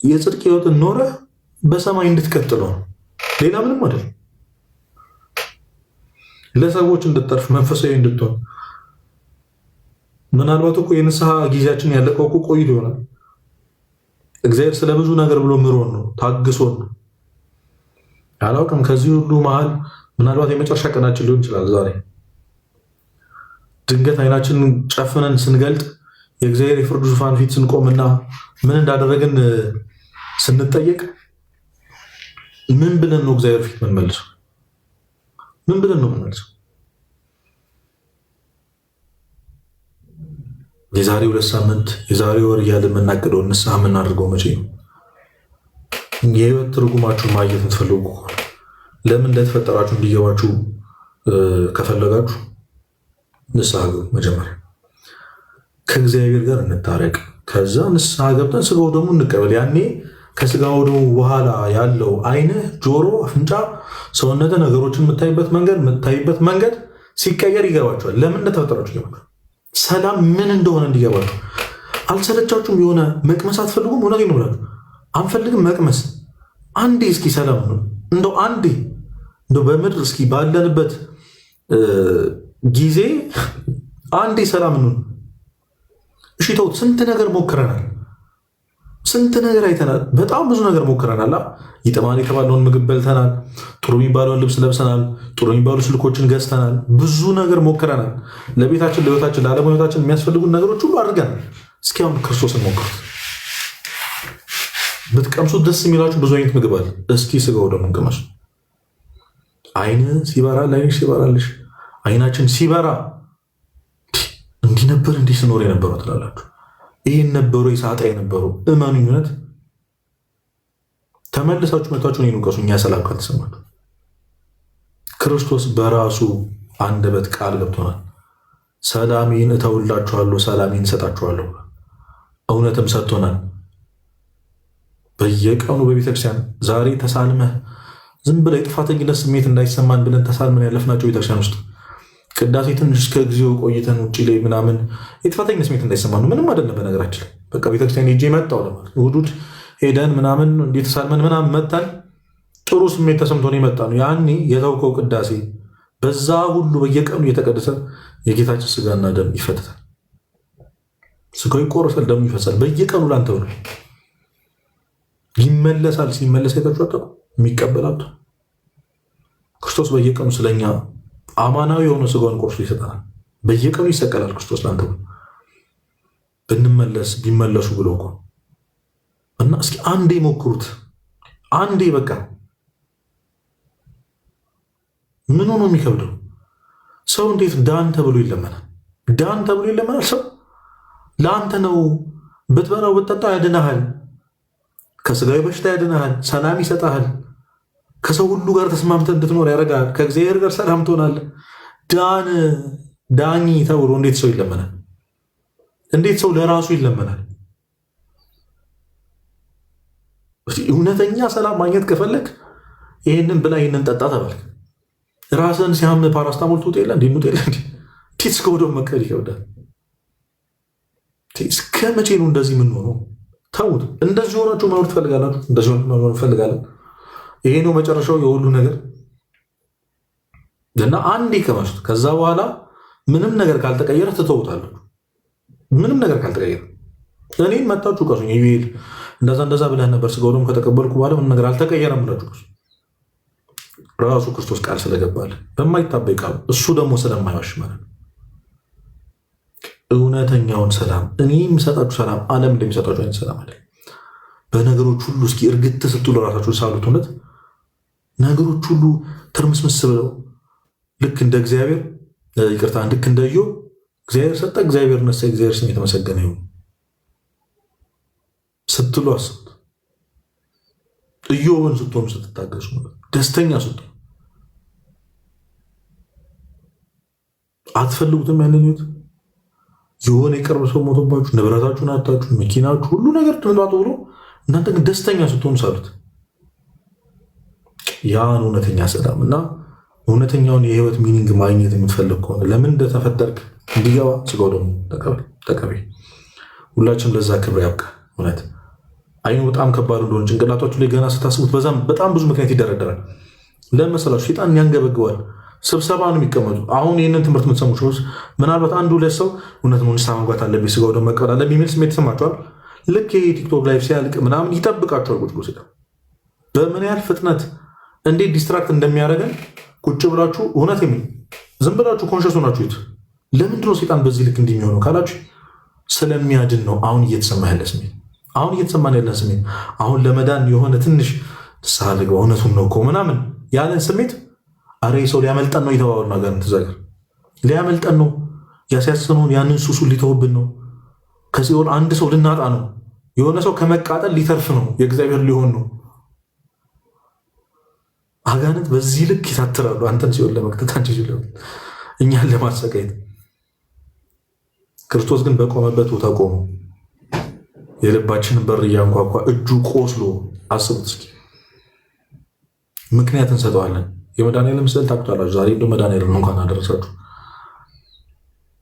A: የጽድቅ ህይወትን ኖረህ በሰማይ እንድትቀጥለው ነው። ሌላ ምንም አይደለም። ለሰዎች እንድትተርፍ መንፈሳዊ እንድትሆን። ምናልባት እኮ የንስሐ ጊዜያችን ያለቀው እኮ ቆይቶ ይሆናል። እግዚአብሔር ስለ ብዙ ነገር ብሎ ምሮን ነው ታግሶን ነው። አላውቅም። ከዚህ ሁሉ መሀል ምናልባት የመጨረሻ ቀናችን ሊሆን ይችላል ዛሬ። ድንገት አይናችንን ጨፍነን ስንገልጥ የእግዚአብሔር የፍርድ ዙፋን ፊት ስንቆምና ምን እንዳደረግን ስንጠየቅ ምን ብለን ነው እግዚአብሔር ፊት የምንመልሰው? ምን ብለን ነው የምንመልሰው? የዛሬ 2 ሳምንት የዛሬ ወር እያለ የምናቅደው ንስሐ የምናደርገው መቼ ነው? የህይወት ትርጉማችሁን ማግኘት የምትፈልጉ ከሆነ ለምን እንደተፈጠራችሁ እንዲገባችሁ ከፈለጋችሁ ንስሐ ግቡ። መጀመሪያ ከእግዚአብሔር ጋር እንታረቅ። ከዛ ንስሐ ገብተን ስጋው ደግሞ እንቀበል። ያኔ ከስጋው ደግሞ በኋላ ያለው ዓይንህ፣ ጆሮ፣ አፍንጫ፣ ሰውነት ነገሮችን የምታይበት መንገድ ሲቀየር ይገባችኋል። ለምን እንደተፈጠራችሁ ይገባችኋል። ሰላም ምን እንደሆነ እንዲገባችሁ። አልሰለቻችሁም? የሆነ መቅመስ አትፈልጉም? እውነቴን ነው ብላችሁ አንፈልግም መቅመስ። አንዴ እስኪ ሰላም ነው እንደው አንዴ እንደው በምድር እስኪ ባለንበት ጊዜ አንዴ ሰላም እንሁን። እሺ ተውት። ስንት ነገር ሞክረናል። ስንት ነገር አይተናል። በጣም ብዙ ነገር ሞክረናል። ይጥማል የተባለውን ምግብ በልተናል። ጥሩ የሚባለውን ልብስ ለብሰናል። ጥሩ የሚባሉ ስልኮችን ገዝተናል። ብዙ ነገር ሞክረናል። ለቤታችን፣ ለህይወታችን፣ ለዓለም ህይወታችን የሚያስፈልጉን ነገሮች ሁሉ አድርገናል። እስኪ አሁን ክርስቶስን ሞክሩት። ብትቀምሱት ደስ የሚላችሁ ብዙ አይነት ምግብ አለ። እስኪ ስጋው ደግሞ እንቅመሱ። አይን ሲበራ አይንሽ ሲበራልሽ አይናችን ሲበራ እንዲህ ነበር እንዲህ ስኖር የነበረው ትላላችሁ። ይሄን ነበሩ የሳጣ የነበረው እመኑኝ፣ እውነት ተመልሳችሁ መታችሁ እኔን ውቀሱ። እኛ ሰላም ካልተሰማችሁ ክርስቶስ በራሱ አንደበት ቃል ገብቶናል። ሰላሜን እተውላችኋለሁ፣ ሰላሜን እሰጣችኋለሁ። እውነትም ሰጥቶናል። በየቀኑ በቤተክርስቲያን ዛሬ ተሳልመህ ዝም ብለህ የጥፋተኝነት ስሜት እንዳይሰማን ብለን ተሳልመን ያለፍናቸው ቤተክርስቲያን ውስጥ ቅዳሴ ትንሽ እስከ ጊዜው ቆይተን ውጭ ላይ ምናምን የጥፋተኝነት ስሜት እንዳይሰማን ነው። ምንም አይደለም። በነገራችን ላይ በቃ ቤተክርስቲያን ሄጄ መጣሁ ለማለት እሑድ ሄደን ምናምን እንዲህ ተሳልመን ምናምን መጣን፣ ጥሩ ስሜት ተሰምቶን የመጣ ነው። ያኔ የተውከው ቅዳሴ በዛ ሁሉ በየቀኑ እየተቀደሰ የጌታችን ስጋና ደም ይፈተታል። ስጋው ይቆረሳል፣ ደሙ ይፈሳል። በየቀኑ ላንተ ብሎ ይመለሳል። ሲመለስ አይታችሁ አታውቁም? የሚቀበላቱ ክርስቶስ በየቀኑ ስለኛ አማናዊ የሆነ ስጋውን ቆርሶ ይሰጠናል። በየቀኑ ይሰቀላል ክርስቶስ ላንተ ብሎ ብንመለስ ቢመለሱ ብሎ እኮ እና እስኪ አንዴ ሞክሩት። አንዴ በቃ ምን ሆኖ የሚከብደው ሰው እንዴት ዳን ተብሎ ይለመናል? ዳን ተብሎ ይለመናል። ሰው ለአንተ ነው። ብትበላው ብትጠጣው ያድንሃል፣ ከስጋዊ በሽታ ያድንሃል፣ ሰላም ይሰጣሃል፣ ከሰው ሁሉ ጋር ተስማምተህ እንድትኖር ያደርግሃል፣ ከእግዚአብሔር ጋር ሰላም ትሆናለህ። ዳን ዳኝ ተብሎ እንዴት ሰው ይለመናል? እንዴት ሰው ለራሱ ይለመናል? እውነተኛ ሰላም ማግኘት ከፈለግ ይህንን ብላ ይህንን ጠጣ ተባልክ። ራስን ሲያም ፓራስታሞል ትውጥ የለ እንዲ የለ እንዲ እስከ ወደ መቀበል ይከብዳል። እስከ መቼ ነው እንደዚህ የምንሆነው? ተዉት። እንደዚህ ሆናችሁ መኖር ትፈልጋላችሁ? እንደዚህ ሆናችሁ መኖር እንፈልጋለን። ይሄ ነው መጨረሻው የሁሉ ነገር እና አንዴ ከመሱት ከዛ በኋላ ምንም ነገር ካልተቀየረ ትተውታላችሁ። ምንም ነገር ካልተቀየረ እኔን መታችሁ ቀሱኝ። ዩኤል እንደዛ እንደዛ ብለህ ነበር፣ ስጋው ደግሞ ከተቀበልኩ በኋላ ምንም ነገር አልተቀየረም ብላችሁ ቀሱ። ራሱ ክርስቶስ ቃል ስለገባል በማይታበይ ቃሉ እሱ ደግሞ ስለማይዋሽ ማለት ነው። እውነተኛውን ሰላም እኔ የሚሰጣችሁ ሰላም ዓለም እንደሚሰጣችሁ አይነት ሰላም አለ። በነገሮች ሁሉ እስኪ እርግት ስትሉ ራሳችሁ ሳሉት እውነት ነገሮች ሁሉ ትርምስምስ ብለው ልክ እንደ እግዚአብሔር ይቅርታ፣ ልክ እንደ ኢዮብ እግዚአብሔር ሰጠ፣ እግዚአብሔር ነሳ፣ እግዚአብሔር ስም የተመሰገነ ይሁን ስትሉ አስቡት። ኢዮብን ስትሆኑ ስትታገሱ፣ ደስተኛ ስትሆኑ አትፈልጉትም ያንን ህይወት። የሆነ የቅርብ ሰው ሞቶባችሁ ንብረታችሁን አጣችሁ፣ መኪናችሁ፣ ሁሉ ነገር ትንጧጡ ብሎ እናንተ ግን ደስተኛ ስትሆኑ ሳሉት። ያን እውነተኛ ሰላም እና እውነተኛውን የህይወት meaning ማግኘት የምትፈልግ ከሆነ ለምን እንደተፈጠርክ እንዲገባ ስጋው ደግሞ ተቀበል። ሁላችንም ለዛ ክብር ያብቃ። እውነት አይኑ በጣም ከባድ እንደሆነ ጭንቅላታችሁ ላይ ገና ስታስቡት በዛም በጣም ብዙ ምክንያት ይደረደራል። ለምን መሰላችሁ? ሴጣን ያንገበግባል። ስብሰባ ነው የሚቀመጡ። አሁን ይህንን ትምህርት የምትሰሙ ሰዎች ምናልባት አንድ ሁለት ሰው እውነት ነው ንስሐ መግባት አለብኝ ስጋው ደግሞ መቀበል አለብኝ የሚል ስሜት ይሰማቸዋል። ልክ ይሄ ቲክቶክ live ሲያልቅ ምናምን ይጠብቃቸዋል ቁጭ ብሎ ሴጣን በምን ያህል ፍጥነት እንዴት distract እንደሚያደርገን ቁጭ ብላችሁ እውነት የሚል ዝም ብላችሁ conscious ሆናችሁ ይት ለምንድን ነው ሴጣን በዚህ ልክ እንደሚሆነው ካላችሁ ስለሚያድን ነው። አሁን እየተሰማ ያለ ስሜት አሁን እየተሰማን ያለን ስሜት አሁን ለመዳን የሆነ ትንሽ ንስሐ ልግባ እውነቱን ነው እኮ ምናምን ያለን ስሜት አረ ሰው ሊያመልጠን ነው የተባባሉ ነገር ትዛገር ሊያመልጠን ነው ያሲያስነውን ያንን ሱሱን ሊተውብን ነው። ከሲኦል አንድ ሰው ልናጣ ነው። የሆነ ሰው ከመቃጠል ሊተርፍ ነው። የእግዚአብሔር ሊሆን ነው። አጋንንት በዚህ ልክ ይታትራሉ። አንተን ሲኦል ለመክተት፣ አንቺ ሲኦል እኛን ለማሰቃየት። ክርስቶስ ግን በቆመበት ቦታ ቆሞ የልባችንን በር እያንኳኳ እጁ ቆስሎ አስቡት እስኪ። ምክንያት እንሰጠዋለን። የመድኃኒዓለም ስዕል ታውቁታላችሁ። ዛሬ እንደው መድኃኒዓለም እንኳን አደረሳችሁ።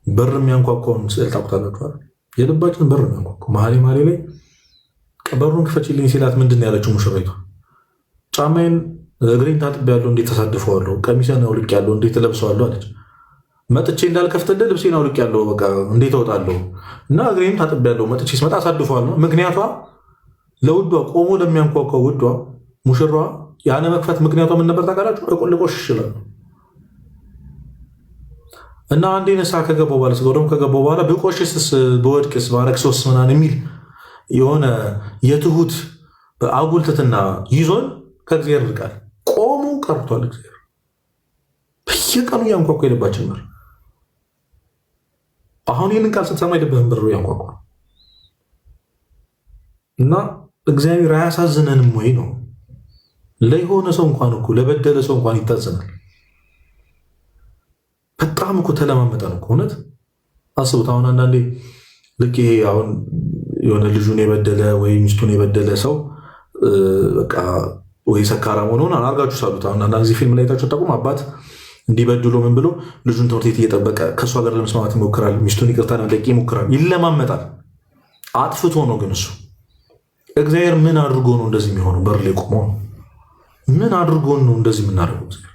A: በር የሚያንኳኳውን ስዕል ታውቁታላችሁ። የልባችንን በር የሚያንኳኳ መሀሌ መሀሌ ላይ በሩን ክፈችልኝ ሲላት ምንድን ነው ያለችው ሙሽሪቷ? ጫማዬን እግሬን ታጥቤያለሁ እንዴት ተሳድፈዋለሁ? ቀሚሴን አውልቄያለሁ እንዴት እለብሰዋለሁ አለች። መጥቼ እንዳልከፍትልህ ልብሴን አውልቄያለሁ በቃ እንዴት እወጣለሁ? እና እግሬን ታጥቤያለሁ መጥቼ ስመጣ አሳድፈዋለሁ። ምክንያቷ ለውዷ ቆሞ ለሚያንኳኳ ውዷ ሙሽሯ ያለ መክፈት ምክንያቷ ምን ነበር ታውቃላችሁ? ልቆሽሽ ይችላል እና አንዴ ንስሐ ከገባሁ በኋላ ስጋው ደግሞ ከገባሁ በኋላ ብቆሽስስ ብወድቅስ ባረክሶስ ምናምን የሚል የሆነ የትሁት አጉል ትሕትና ይዞን ከእግዚአብሔር ርቃል። ቆሙ ቀርቷል። እግዚአብሔር በየቀኑ እያንኳኳ የልባችን በር። አሁን ይህንን ቃል ስትሰማ የልብህን በር ያንኳኳ እና እግዚአብሔር አያሳዝነንም ወይ ነው። ለሆነ ሰው እንኳን እኮ ለበደለ ሰው እንኳን ይታዘናል። በጣም እኮ ተለማመጠ ነው እውነት አስቡት። አሁን አንዳንዴ ልክ ይሄ አሁን የሆነ ልጁን የበደለ ወይ ሚስቱን የበደለ ሰው በቃ ወይ ሰካራም ሆኖ አርጋችሁ ሳሉት። አሁን አንዳንድ ጊዜ ፊልም ላይ ታችሁ ጠቁም አባት እንዲበድሎ ምን ብሎ ልጁን ትምህርት ቤት እየጠበቀ ከእሷ ጋር ለመስማማት ይሞክራል። ሚስቱን ይቅርታ ለመጠየቅ ይሞክራል። ይለማመጣል። አጥፍቶ ነው ግን እሱ። እግዚአብሔር ምን አድርጎ ነው እንደዚህ የሚሆነው? በር ላይ ቆሞ ነው። ምን አድርጎ ነው እንደዚህ የምናደርገው? እግዚአብሔር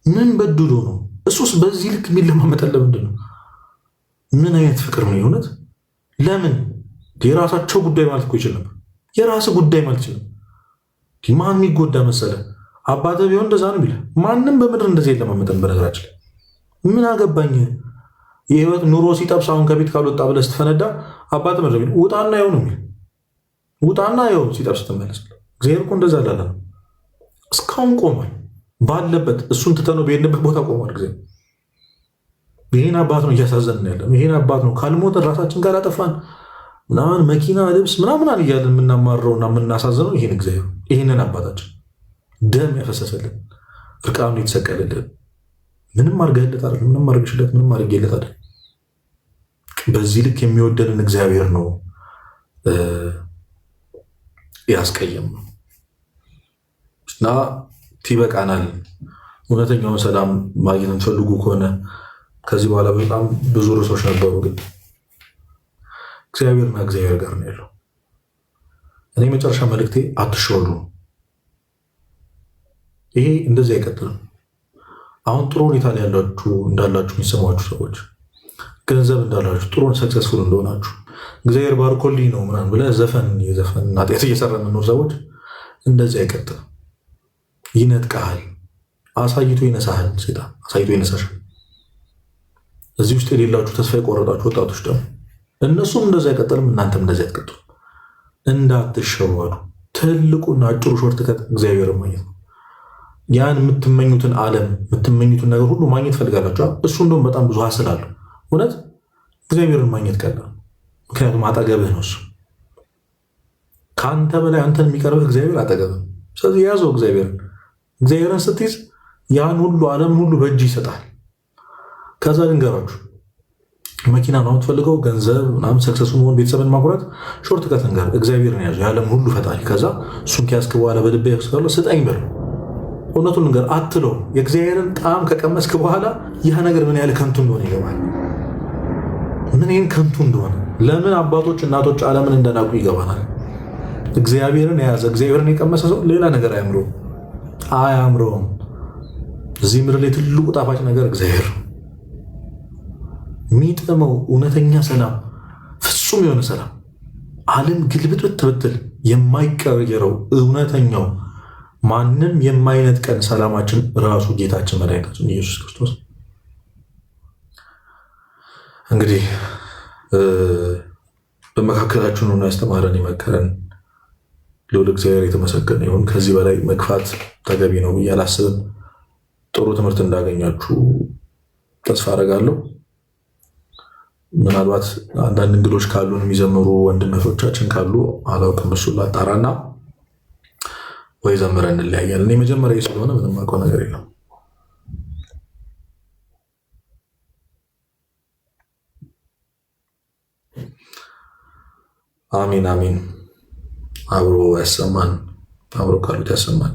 A: ምን በድሎ ነው? እሱስ በዚህ ልክ የሚለማመጠን ለምንድን ነው? ምን አይነት ፍቅር ነው የእውነት? ለምን የራሳቸው ጉዳይ ማለት እኮ ይችል ነበር። የራስ ጉዳይ ማለት ይችላል። ማን የሚጎዳ መሰለ? አባትህ ቢሆን እንደዛ ነው የሚልህ። ማንም በምድር እንደዚህ የለማመጠን። በነገራችን ላይ ምን አገባኝ የህይወት ኑሮ ሲጠብስ አሁን ከቤት ካልወጣ ብለህ ስትፈነዳ አባትህ ምድር የሚል ውጣና ይኸው ነው የሚል ውጣና ይኸው ሲጠብስ ትመለስ። እግዚአብሔር እኮ እንደዛ አላለም። እስካሁን ቆሟል ባለበት፣ እሱን ትተነው በሄድንበት ቦታ ቆሟል። እግዚአብሔር ይህን አባት ነው እያሳዘንን ያለ። ይህን አባት ነው ካልሞተን ራሳችን ጋር አጠፋን ምናምን መኪና ልብስ ምናምን እያለን የምናማረውና የምናሳዝነው ይህን እግዚአብሔር ይህንን አባታችን ደም ያፈሰሰልን እርቃኑን የተሰቀለልን ምንም አድርገህለት አይደለም፣ ምንም አድርገሽለት፣ ምንም አድርጌለት አይደለም። በዚህ ልክ የሚወደንን እግዚአብሔር ነው ያስቀየም ነው እና ይበቃናል። እውነተኛውን ሰላም ማግኘት የምትፈልጉ ከሆነ ከዚህ በኋላ በጣም ብዙ ርዕሶች ነበሩ፣ ግን እግዚአብሔርና እግዚአብሔር ጋር ነው ያለው። እኔ መጨረሻ መልእክቴ አትሸወዱ። ይሄ እንደዚህ አይቀጥልም። አሁን ጥሩ ሁኔታ ላይ ያላችሁ እንዳላችሁ የሚሰማችሁ ሰዎች፣ ገንዘብ እንዳላችሁ፣ ጥሩ successful እንደሆናችሁ፣ እግዚአብሔር ባርኮልኝ ነው ምናምን ብለህ ዘፈን የዘፈን ኃጢአት እየሰራ የምንኖር ሰዎች እንደዚህ አይቀጥልም። ይነጥቀሃል፣ አሳይቶ ይነሳሃል። ሴጣን አሳይቶ ይነሳሻል። እዚህ ውስጥ የሌላችሁ ተስፋ የቆረጣችሁ ወጣቶች ደግሞ እነሱም እንደዚህ አይቀጥልም፣ እናንተም እንደዚህ አትቀጥሉም። እንዳትሸወዱ። ትልቁና አጭሩ shortcut እግዚአብሔርን ማግኘት ነው። ያን የምትመኙትን ዓለም የምትመኙትን ነገር ሁሉ ማግኘት ፈልጋላችሁ። እሱ እንደውም በጣም ብዙ hassle አለው። እውነት እግዚአብሔርን ማግኘት ቀላል፣ ምክንያቱም አጠገብህ ነው እሱ። ከአንተ በላይ አንተን የሚቀርብህ እግዚአብሔር አጠገብህ። ስለዚህ ያዘው እግዚአብሔርን። እግዚአብሔርን ስትይዝ ያን ሁሉ ዓለምን ሁሉ በእጅ ይሰጣል። ከዛ ልንገራችሁ፣ መኪና ነው የምትፈልገው፣ ገንዘብ ምናምን፣ successful መሆን፣ ቤተሰብን ማኩራት፣ shortcut ንገር፣ እግዚአብሔርን ያዘው፣ የዓለም ሁሉ ፈጣሪ። ከዛ እሱን ከያዝክ በኋላ በልቤ ስካለ ስጠኝ በለው። እውነቱን ንገር አትለው። የእግዚአብሔርን ጣዕም ከቀመስክ በኋላ ያ ነገር ምን ያህል ከንቱ እንደሆነ ይገባል። ምን ይህን ከንቱ እንደሆነ ለምን አባቶች እናቶች ዓለምን እንደናቁ ይገባናል። እግዚአብሔርን የያዘ እግዚአብሔርን የቀመሰ ሰው ሌላ ነገር አያምረውም አያምረውም። እዚህ ምድር ላይ ትልቁ ጣፋጭ ነገር እግዚአብሔር የሚጥመው እውነተኛ ሰላም፣ ፍጹም የሆነ ሰላም፣ ዓለም ግልብጥብጥ ብትል የማይቀየረው እውነተኛው ማንም የማይነጥቀን ሰላማችን ራሱ ጌታችን መድኃኒታችን ኢየሱስ ክርስቶስ። እንግዲህ በመካከላችን ሆኖ ያስተማረን የመከረን ልዑል እግዚአብሔር የተመሰገነ ይሁን። ከዚህ በላይ መግፋት ተገቢ ነው ብዬ አላስብም። ጥሩ ትምህርት እንዳገኛችሁ ተስፋ አደርጋለሁ። ምናልባት አንዳንድ እንግዶች ካሉን የሚዘምሩ ወንድም እህቶቻችን ካሉ አላውቅም፣ እሱን ላጣራና ወይ ዘምረን እንለያያለን። እኔ መጀመሪያ ስለሆነ ምንም አውቀው ነገር የለም። አሚን አሚን። አብሮ ያሰማን፣ አብሮ ካሉት ያሰማን።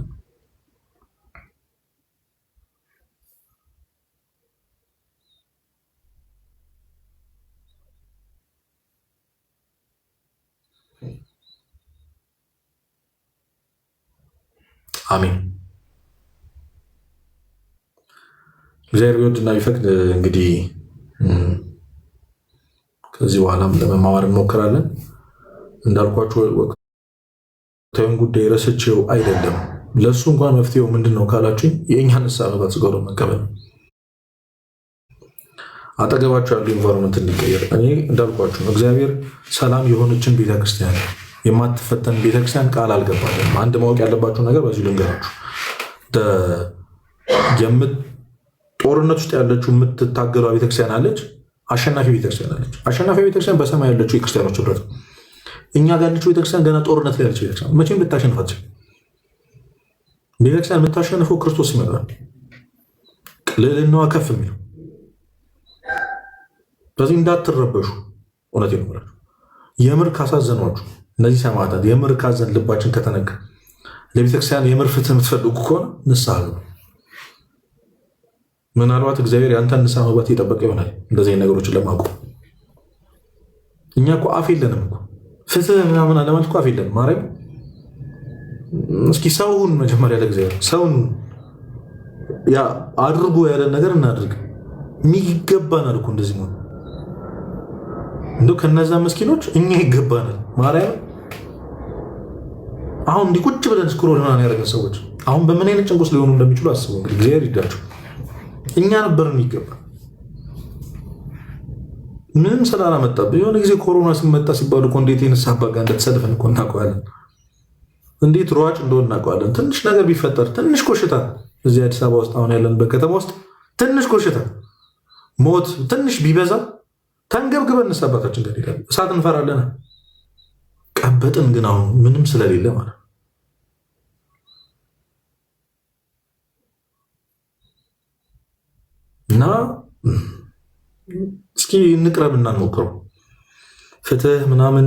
A: አሚን። እግዚአብሔር ቢወድና ቢፈቅድ እንግዲህ ከዚህ በኋላም ለመማማር እንሞክራለን። እንዳልኳችሁ ወቅታዊውን ጉዳይ ረስቼው አይደለም። ለእሱ እንኳን መፍትሄው ምንድን ነው ካላችሁኝ የእኛ ንስሐ መግባት ስጋውን መቀበል፣ አጠገባቸው ያሉ environment እንዲቀየር። እኔ እንዳልኳችሁ ነው። እግዚአብሔር ሰላም የሆነችን ቤተክርስቲያን የማትፈተን ቤተክርስቲያን ቃል አልገባልንም። አንድ ማወቅ ያለባችሁ ነገር በዚሁ ልንገራችሁ። ጦርነት ውስጥ ያለችው የምትታገሏ ቤተክርስቲያን አለች፣ አሸናፊ ቤተክርስቲያን አለች። አሸናፊ ቤተክርስቲያን በሰማይ ያለችው የክርስቲያኖች ህብረት ነው። እኛ ጋር ያለችው ቤተክርስቲያን ገና ጦርነት ላይ ያለችው ቤተክርስቲያን መቼም ልታሸንፍ አትችልም። ቤተክርስቲያን የምታሸንፈው ክርስቶስ ሲመጣ ልዕልናዋ ከፍ የሚለው ስለዚህ እንዳትረበሹ፣ እውነቴን ነው የምላችሁ። የምር ካሳዘኗችሁ እነዚህ ሰማዕታት፣ የምር ካዘን ልባችን ከተነካ ለቤተክርስቲያን የምር ፍትህ የምትፈልጉ ከሆነ ንስሐ ግቡ። ምናልባት እግዚአብሔር ያንተን ንስሐ መግባት እየጠበቀ ይሆናል እንደዚህ አይነት ነገሮችን ለማቆም። እኛ እኮ አፍ የለንም እኮ ፍትህ ምናምን ለማለት እኮ አፍ የለንም። ማርያም እስኪ ሰውን መጀመሪያ ለእግዚአብሔር ሰውን ያ አድርጎ ያለን ነገር እናድርግ። የሚገባናል እኮ እንደዚህ መሆን እንደው ከነዛ መስኪኖች እኛ ይገባናል። ማርያም አሁን እንዲህ ቁጭ ብለን scroll ምናምን ያደረገን ሰዎች አሁን በምን አይነት ጭንቁስ ሊሆኑ እንደሚችሉ አስቡ። እንግዲህ እግዚአብሔር ይርዳቸው። እኛ ነበር የሚገባ ምንም ስላላመጣብን የሆነ ጊዜ ኮሮና ሲመጣ ሲባሉ እኮ እንዴት የንስሐ አባት ጋር እንደተሰልፈን እኮ እናውቀዋለን። እንዴት ሯጭ እንደሆነ እናውቀዋለን። ትንሽ ነገር ቢፈጠር ትንሽ ኮሽታ እዚህ አዲስ አበባ ውስጥ አሁን ያለንበት ከተማ ውስጥ ትንሽ ኮሽታ ሞት ትንሽ ቢበዛ ተንገብግበን ንስሐ አባታችን ጋር እንሄዳለን። እሳት እንፈራለን። ቀበጥን ግን አሁን ምንም ስለሌለ ማለት ነው። እና እስኪ እንቅረብ እና እንሞክረው። ፍትህ ምናምን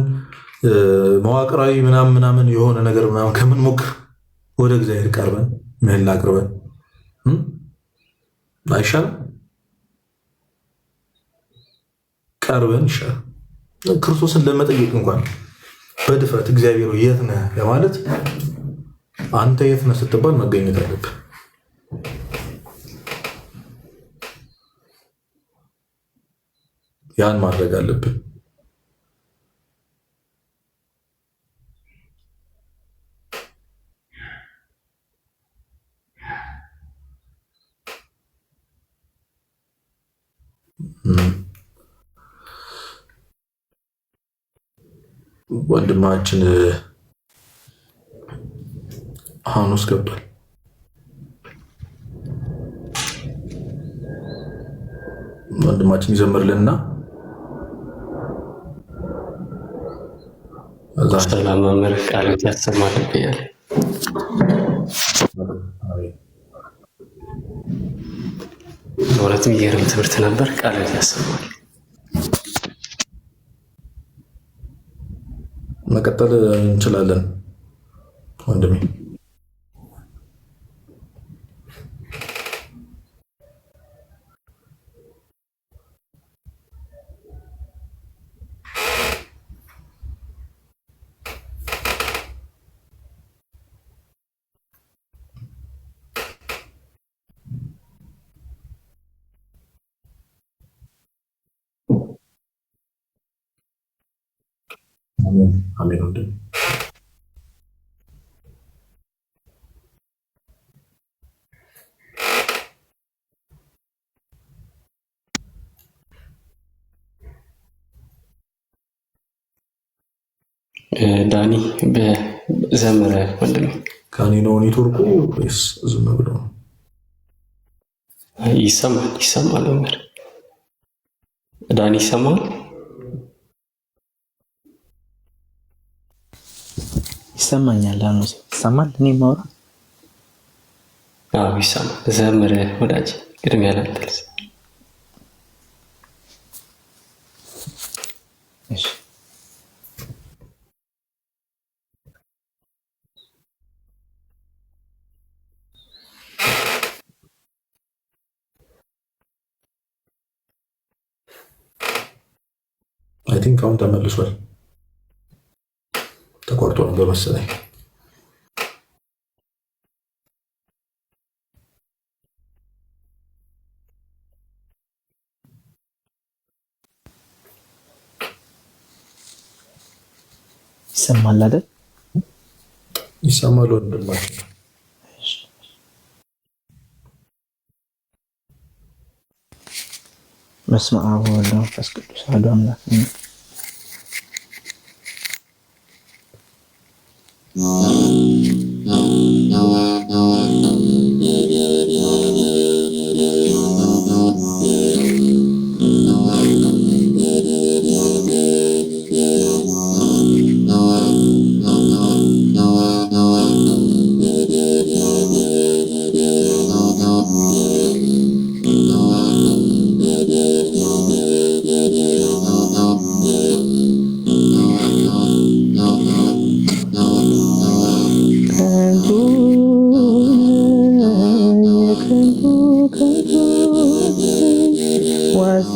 A: መዋቅራዊ ምናምን ምናምን የሆነ ነገር ምናምን ከምንሞክር ወደ እግዚአብሔር ቀርበን ምህላ አቅርበን አይሻልም? ቀርበን ይሻላል። ክርስቶስን ለመጠየቅ እንኳን በድፍረት እግዚአብሔር የት ነህ ለማለት አንተ የት ነህ ስትባል መገኘት አለብህ። ያን ማድረግ አለብን። ወንድማችን ሐኑስ ገብቷል። ወንድማችን ይዘምርልንና
B: ሰላም መምህር፣ ቃሎት ያሰማል ብያለሁ። በእውነት የሚገርም ትምህርት ነበር። ቃሎት ያሰማል።
A: መቀጠል እንችላለን ወንድሜ። አሜን አሜን ወንድሜ።
B: ዳኒ በዘመረ ወንድሜ።
A: ከኔ ነው ኔትወርኩ ወይስ ዝም ብሎ ነው?
B: ይሰማል ይሰማል። መምህር ዳኒ ይሰማል።
C: ይሰማኛል። አሁን ይሰማል። እኔ ማውራ
B: አዎ ይሰማል። ዘምር ወዳጅ፣ ቅድሚያ ላንተ ልስጥ።
C: እሺ፣
A: I think አሁን ተመልሷል። ተቋርጦ ነበር መሰለኝ።
C: ይሰማል አይደል?
A: ይሰማል ወንድማችን።
C: እሺ። በስመ አብ ወወልድ ወመንፈስ ቅዱስ አሐዱ አምላክ አሜን።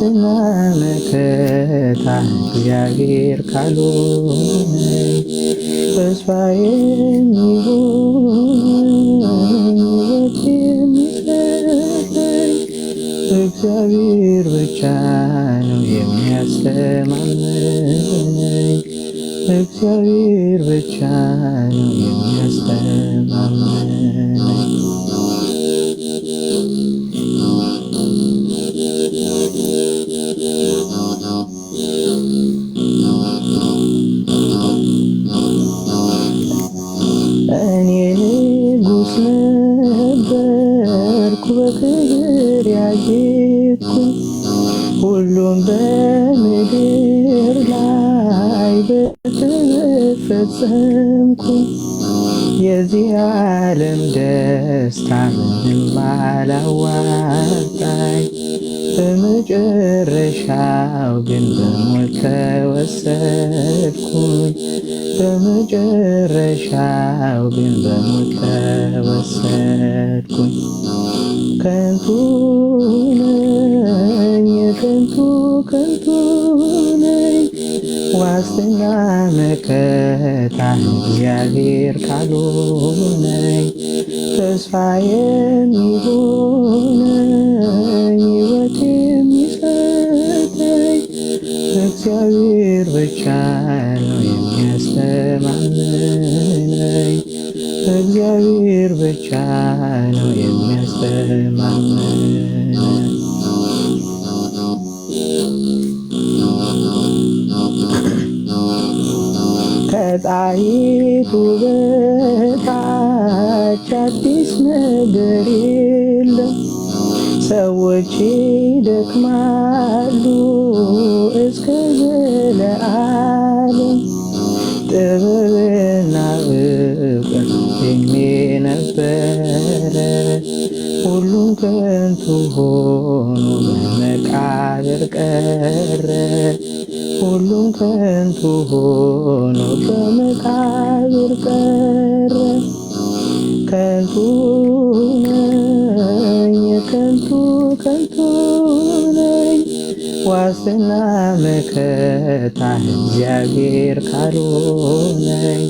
C: ዋስትና መከታ እግዚአብሔር ካልሆነ፣ ተስፋ የሚሆነኝ ሕይወት የሚሰጠኝ እግዚአብሔር ብቻ ነው የሚያስተማምነኝ። እግዚአብሔር ብቻ ነው የሚያስተማምነኝ። እኔ ንጉሥ ነበርኩ በክብር ያጌጥኩኝ፣ ሁሉም በምድር ላይ በጥበብ ፈጸምኩኝ። የዚህ ዓለም ደስታ ምንም አላዋጣኝ፣ በመጨረሻው ግን በሞት ተወሰድኩኝ። በመጨረሻው ግን በሞት ተወሰድኩኝ። ከንቱ ነኝ፣ ከንቱ ከንቱ ነኝ፣ ዋስትና መከታ እግዚአብሔር ካልሆነኝ፣ ተስፋ የሚሆነኝ ሕይወት የሚሰጠኝ እግዚአብሔር ብቻ ነው የሚያስተማምነኝ። እግዚአብሔር ብቻ ነው የሚያስተማምነኝ። ከፀሐይቱ በታች አዲስ ነገር የለም። ሰዎች ይደክማሉ እስከ ዘለዓለም። ጥበብና እውቀት አግኝቼ ነበረ፣ ሁሉም ከንቱ ሆኖ በመቃብር ቀረ። ሁሉም ከንቱ ሆኖ በመቃብር ቀረ። ከንቱ ነኝ፣ ከንቱ ከንቱ ነኝ፣ ዋስትና መከታ እግዚአብሔር ካልሆነኝ፣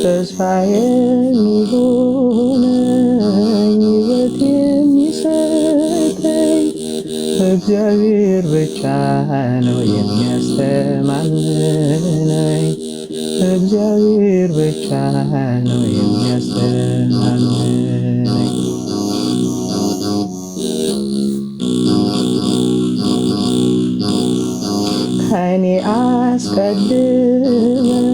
C: ተስፋ የሚሆነኝ ሕይወት የሚሰጠኝ እግዚአብሔር ብቻ ነው የሚያስተማምነኝ። እግዚአብሔር ብቻ ነው የሚያስተማምነኝ። ከኔ አስቀድመው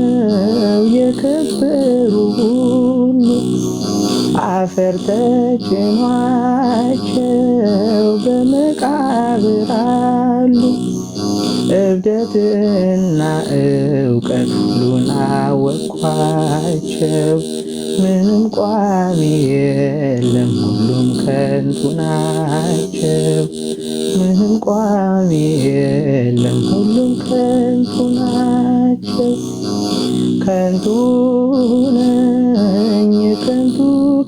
C: የከበሩ ሁሉ አፈር ተጭኗቸው በመቃብር አሉ። እብደትና እውቀት ሁሉን አወቅኳቸው፣ ምንም ቋሚ የለም ሁሉም ከንቱ ናቸው። ምንም ቋሚ የለም ሁሉም ከንቱ ናቸው። ከንቱ ነኝ፣ ከንቱ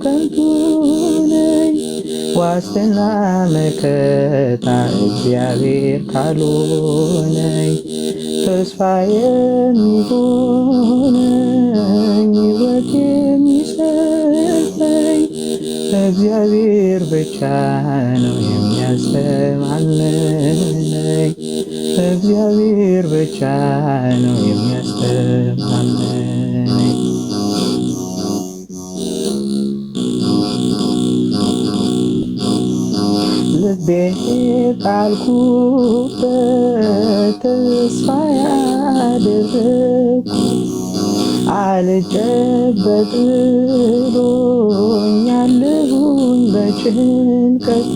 C: ከንቱ ነኝ፣ ዋስትና መከታ እግዚአብሔር ካልሆነኝ፣ ተስፋ የሚሆነኝ ሕይወት የሚሰጠኝ እግዚአብሔር ብቻ ነው የሚያስተማምነኝ። እግዚአብሔር ብቻ ነው የሚያስተማምነኝ። ልቤ ጣልኩበት ተስፋ ያደረኩ፣ አልጨበጥ ብሎኛል ልሁን በጭንቀት።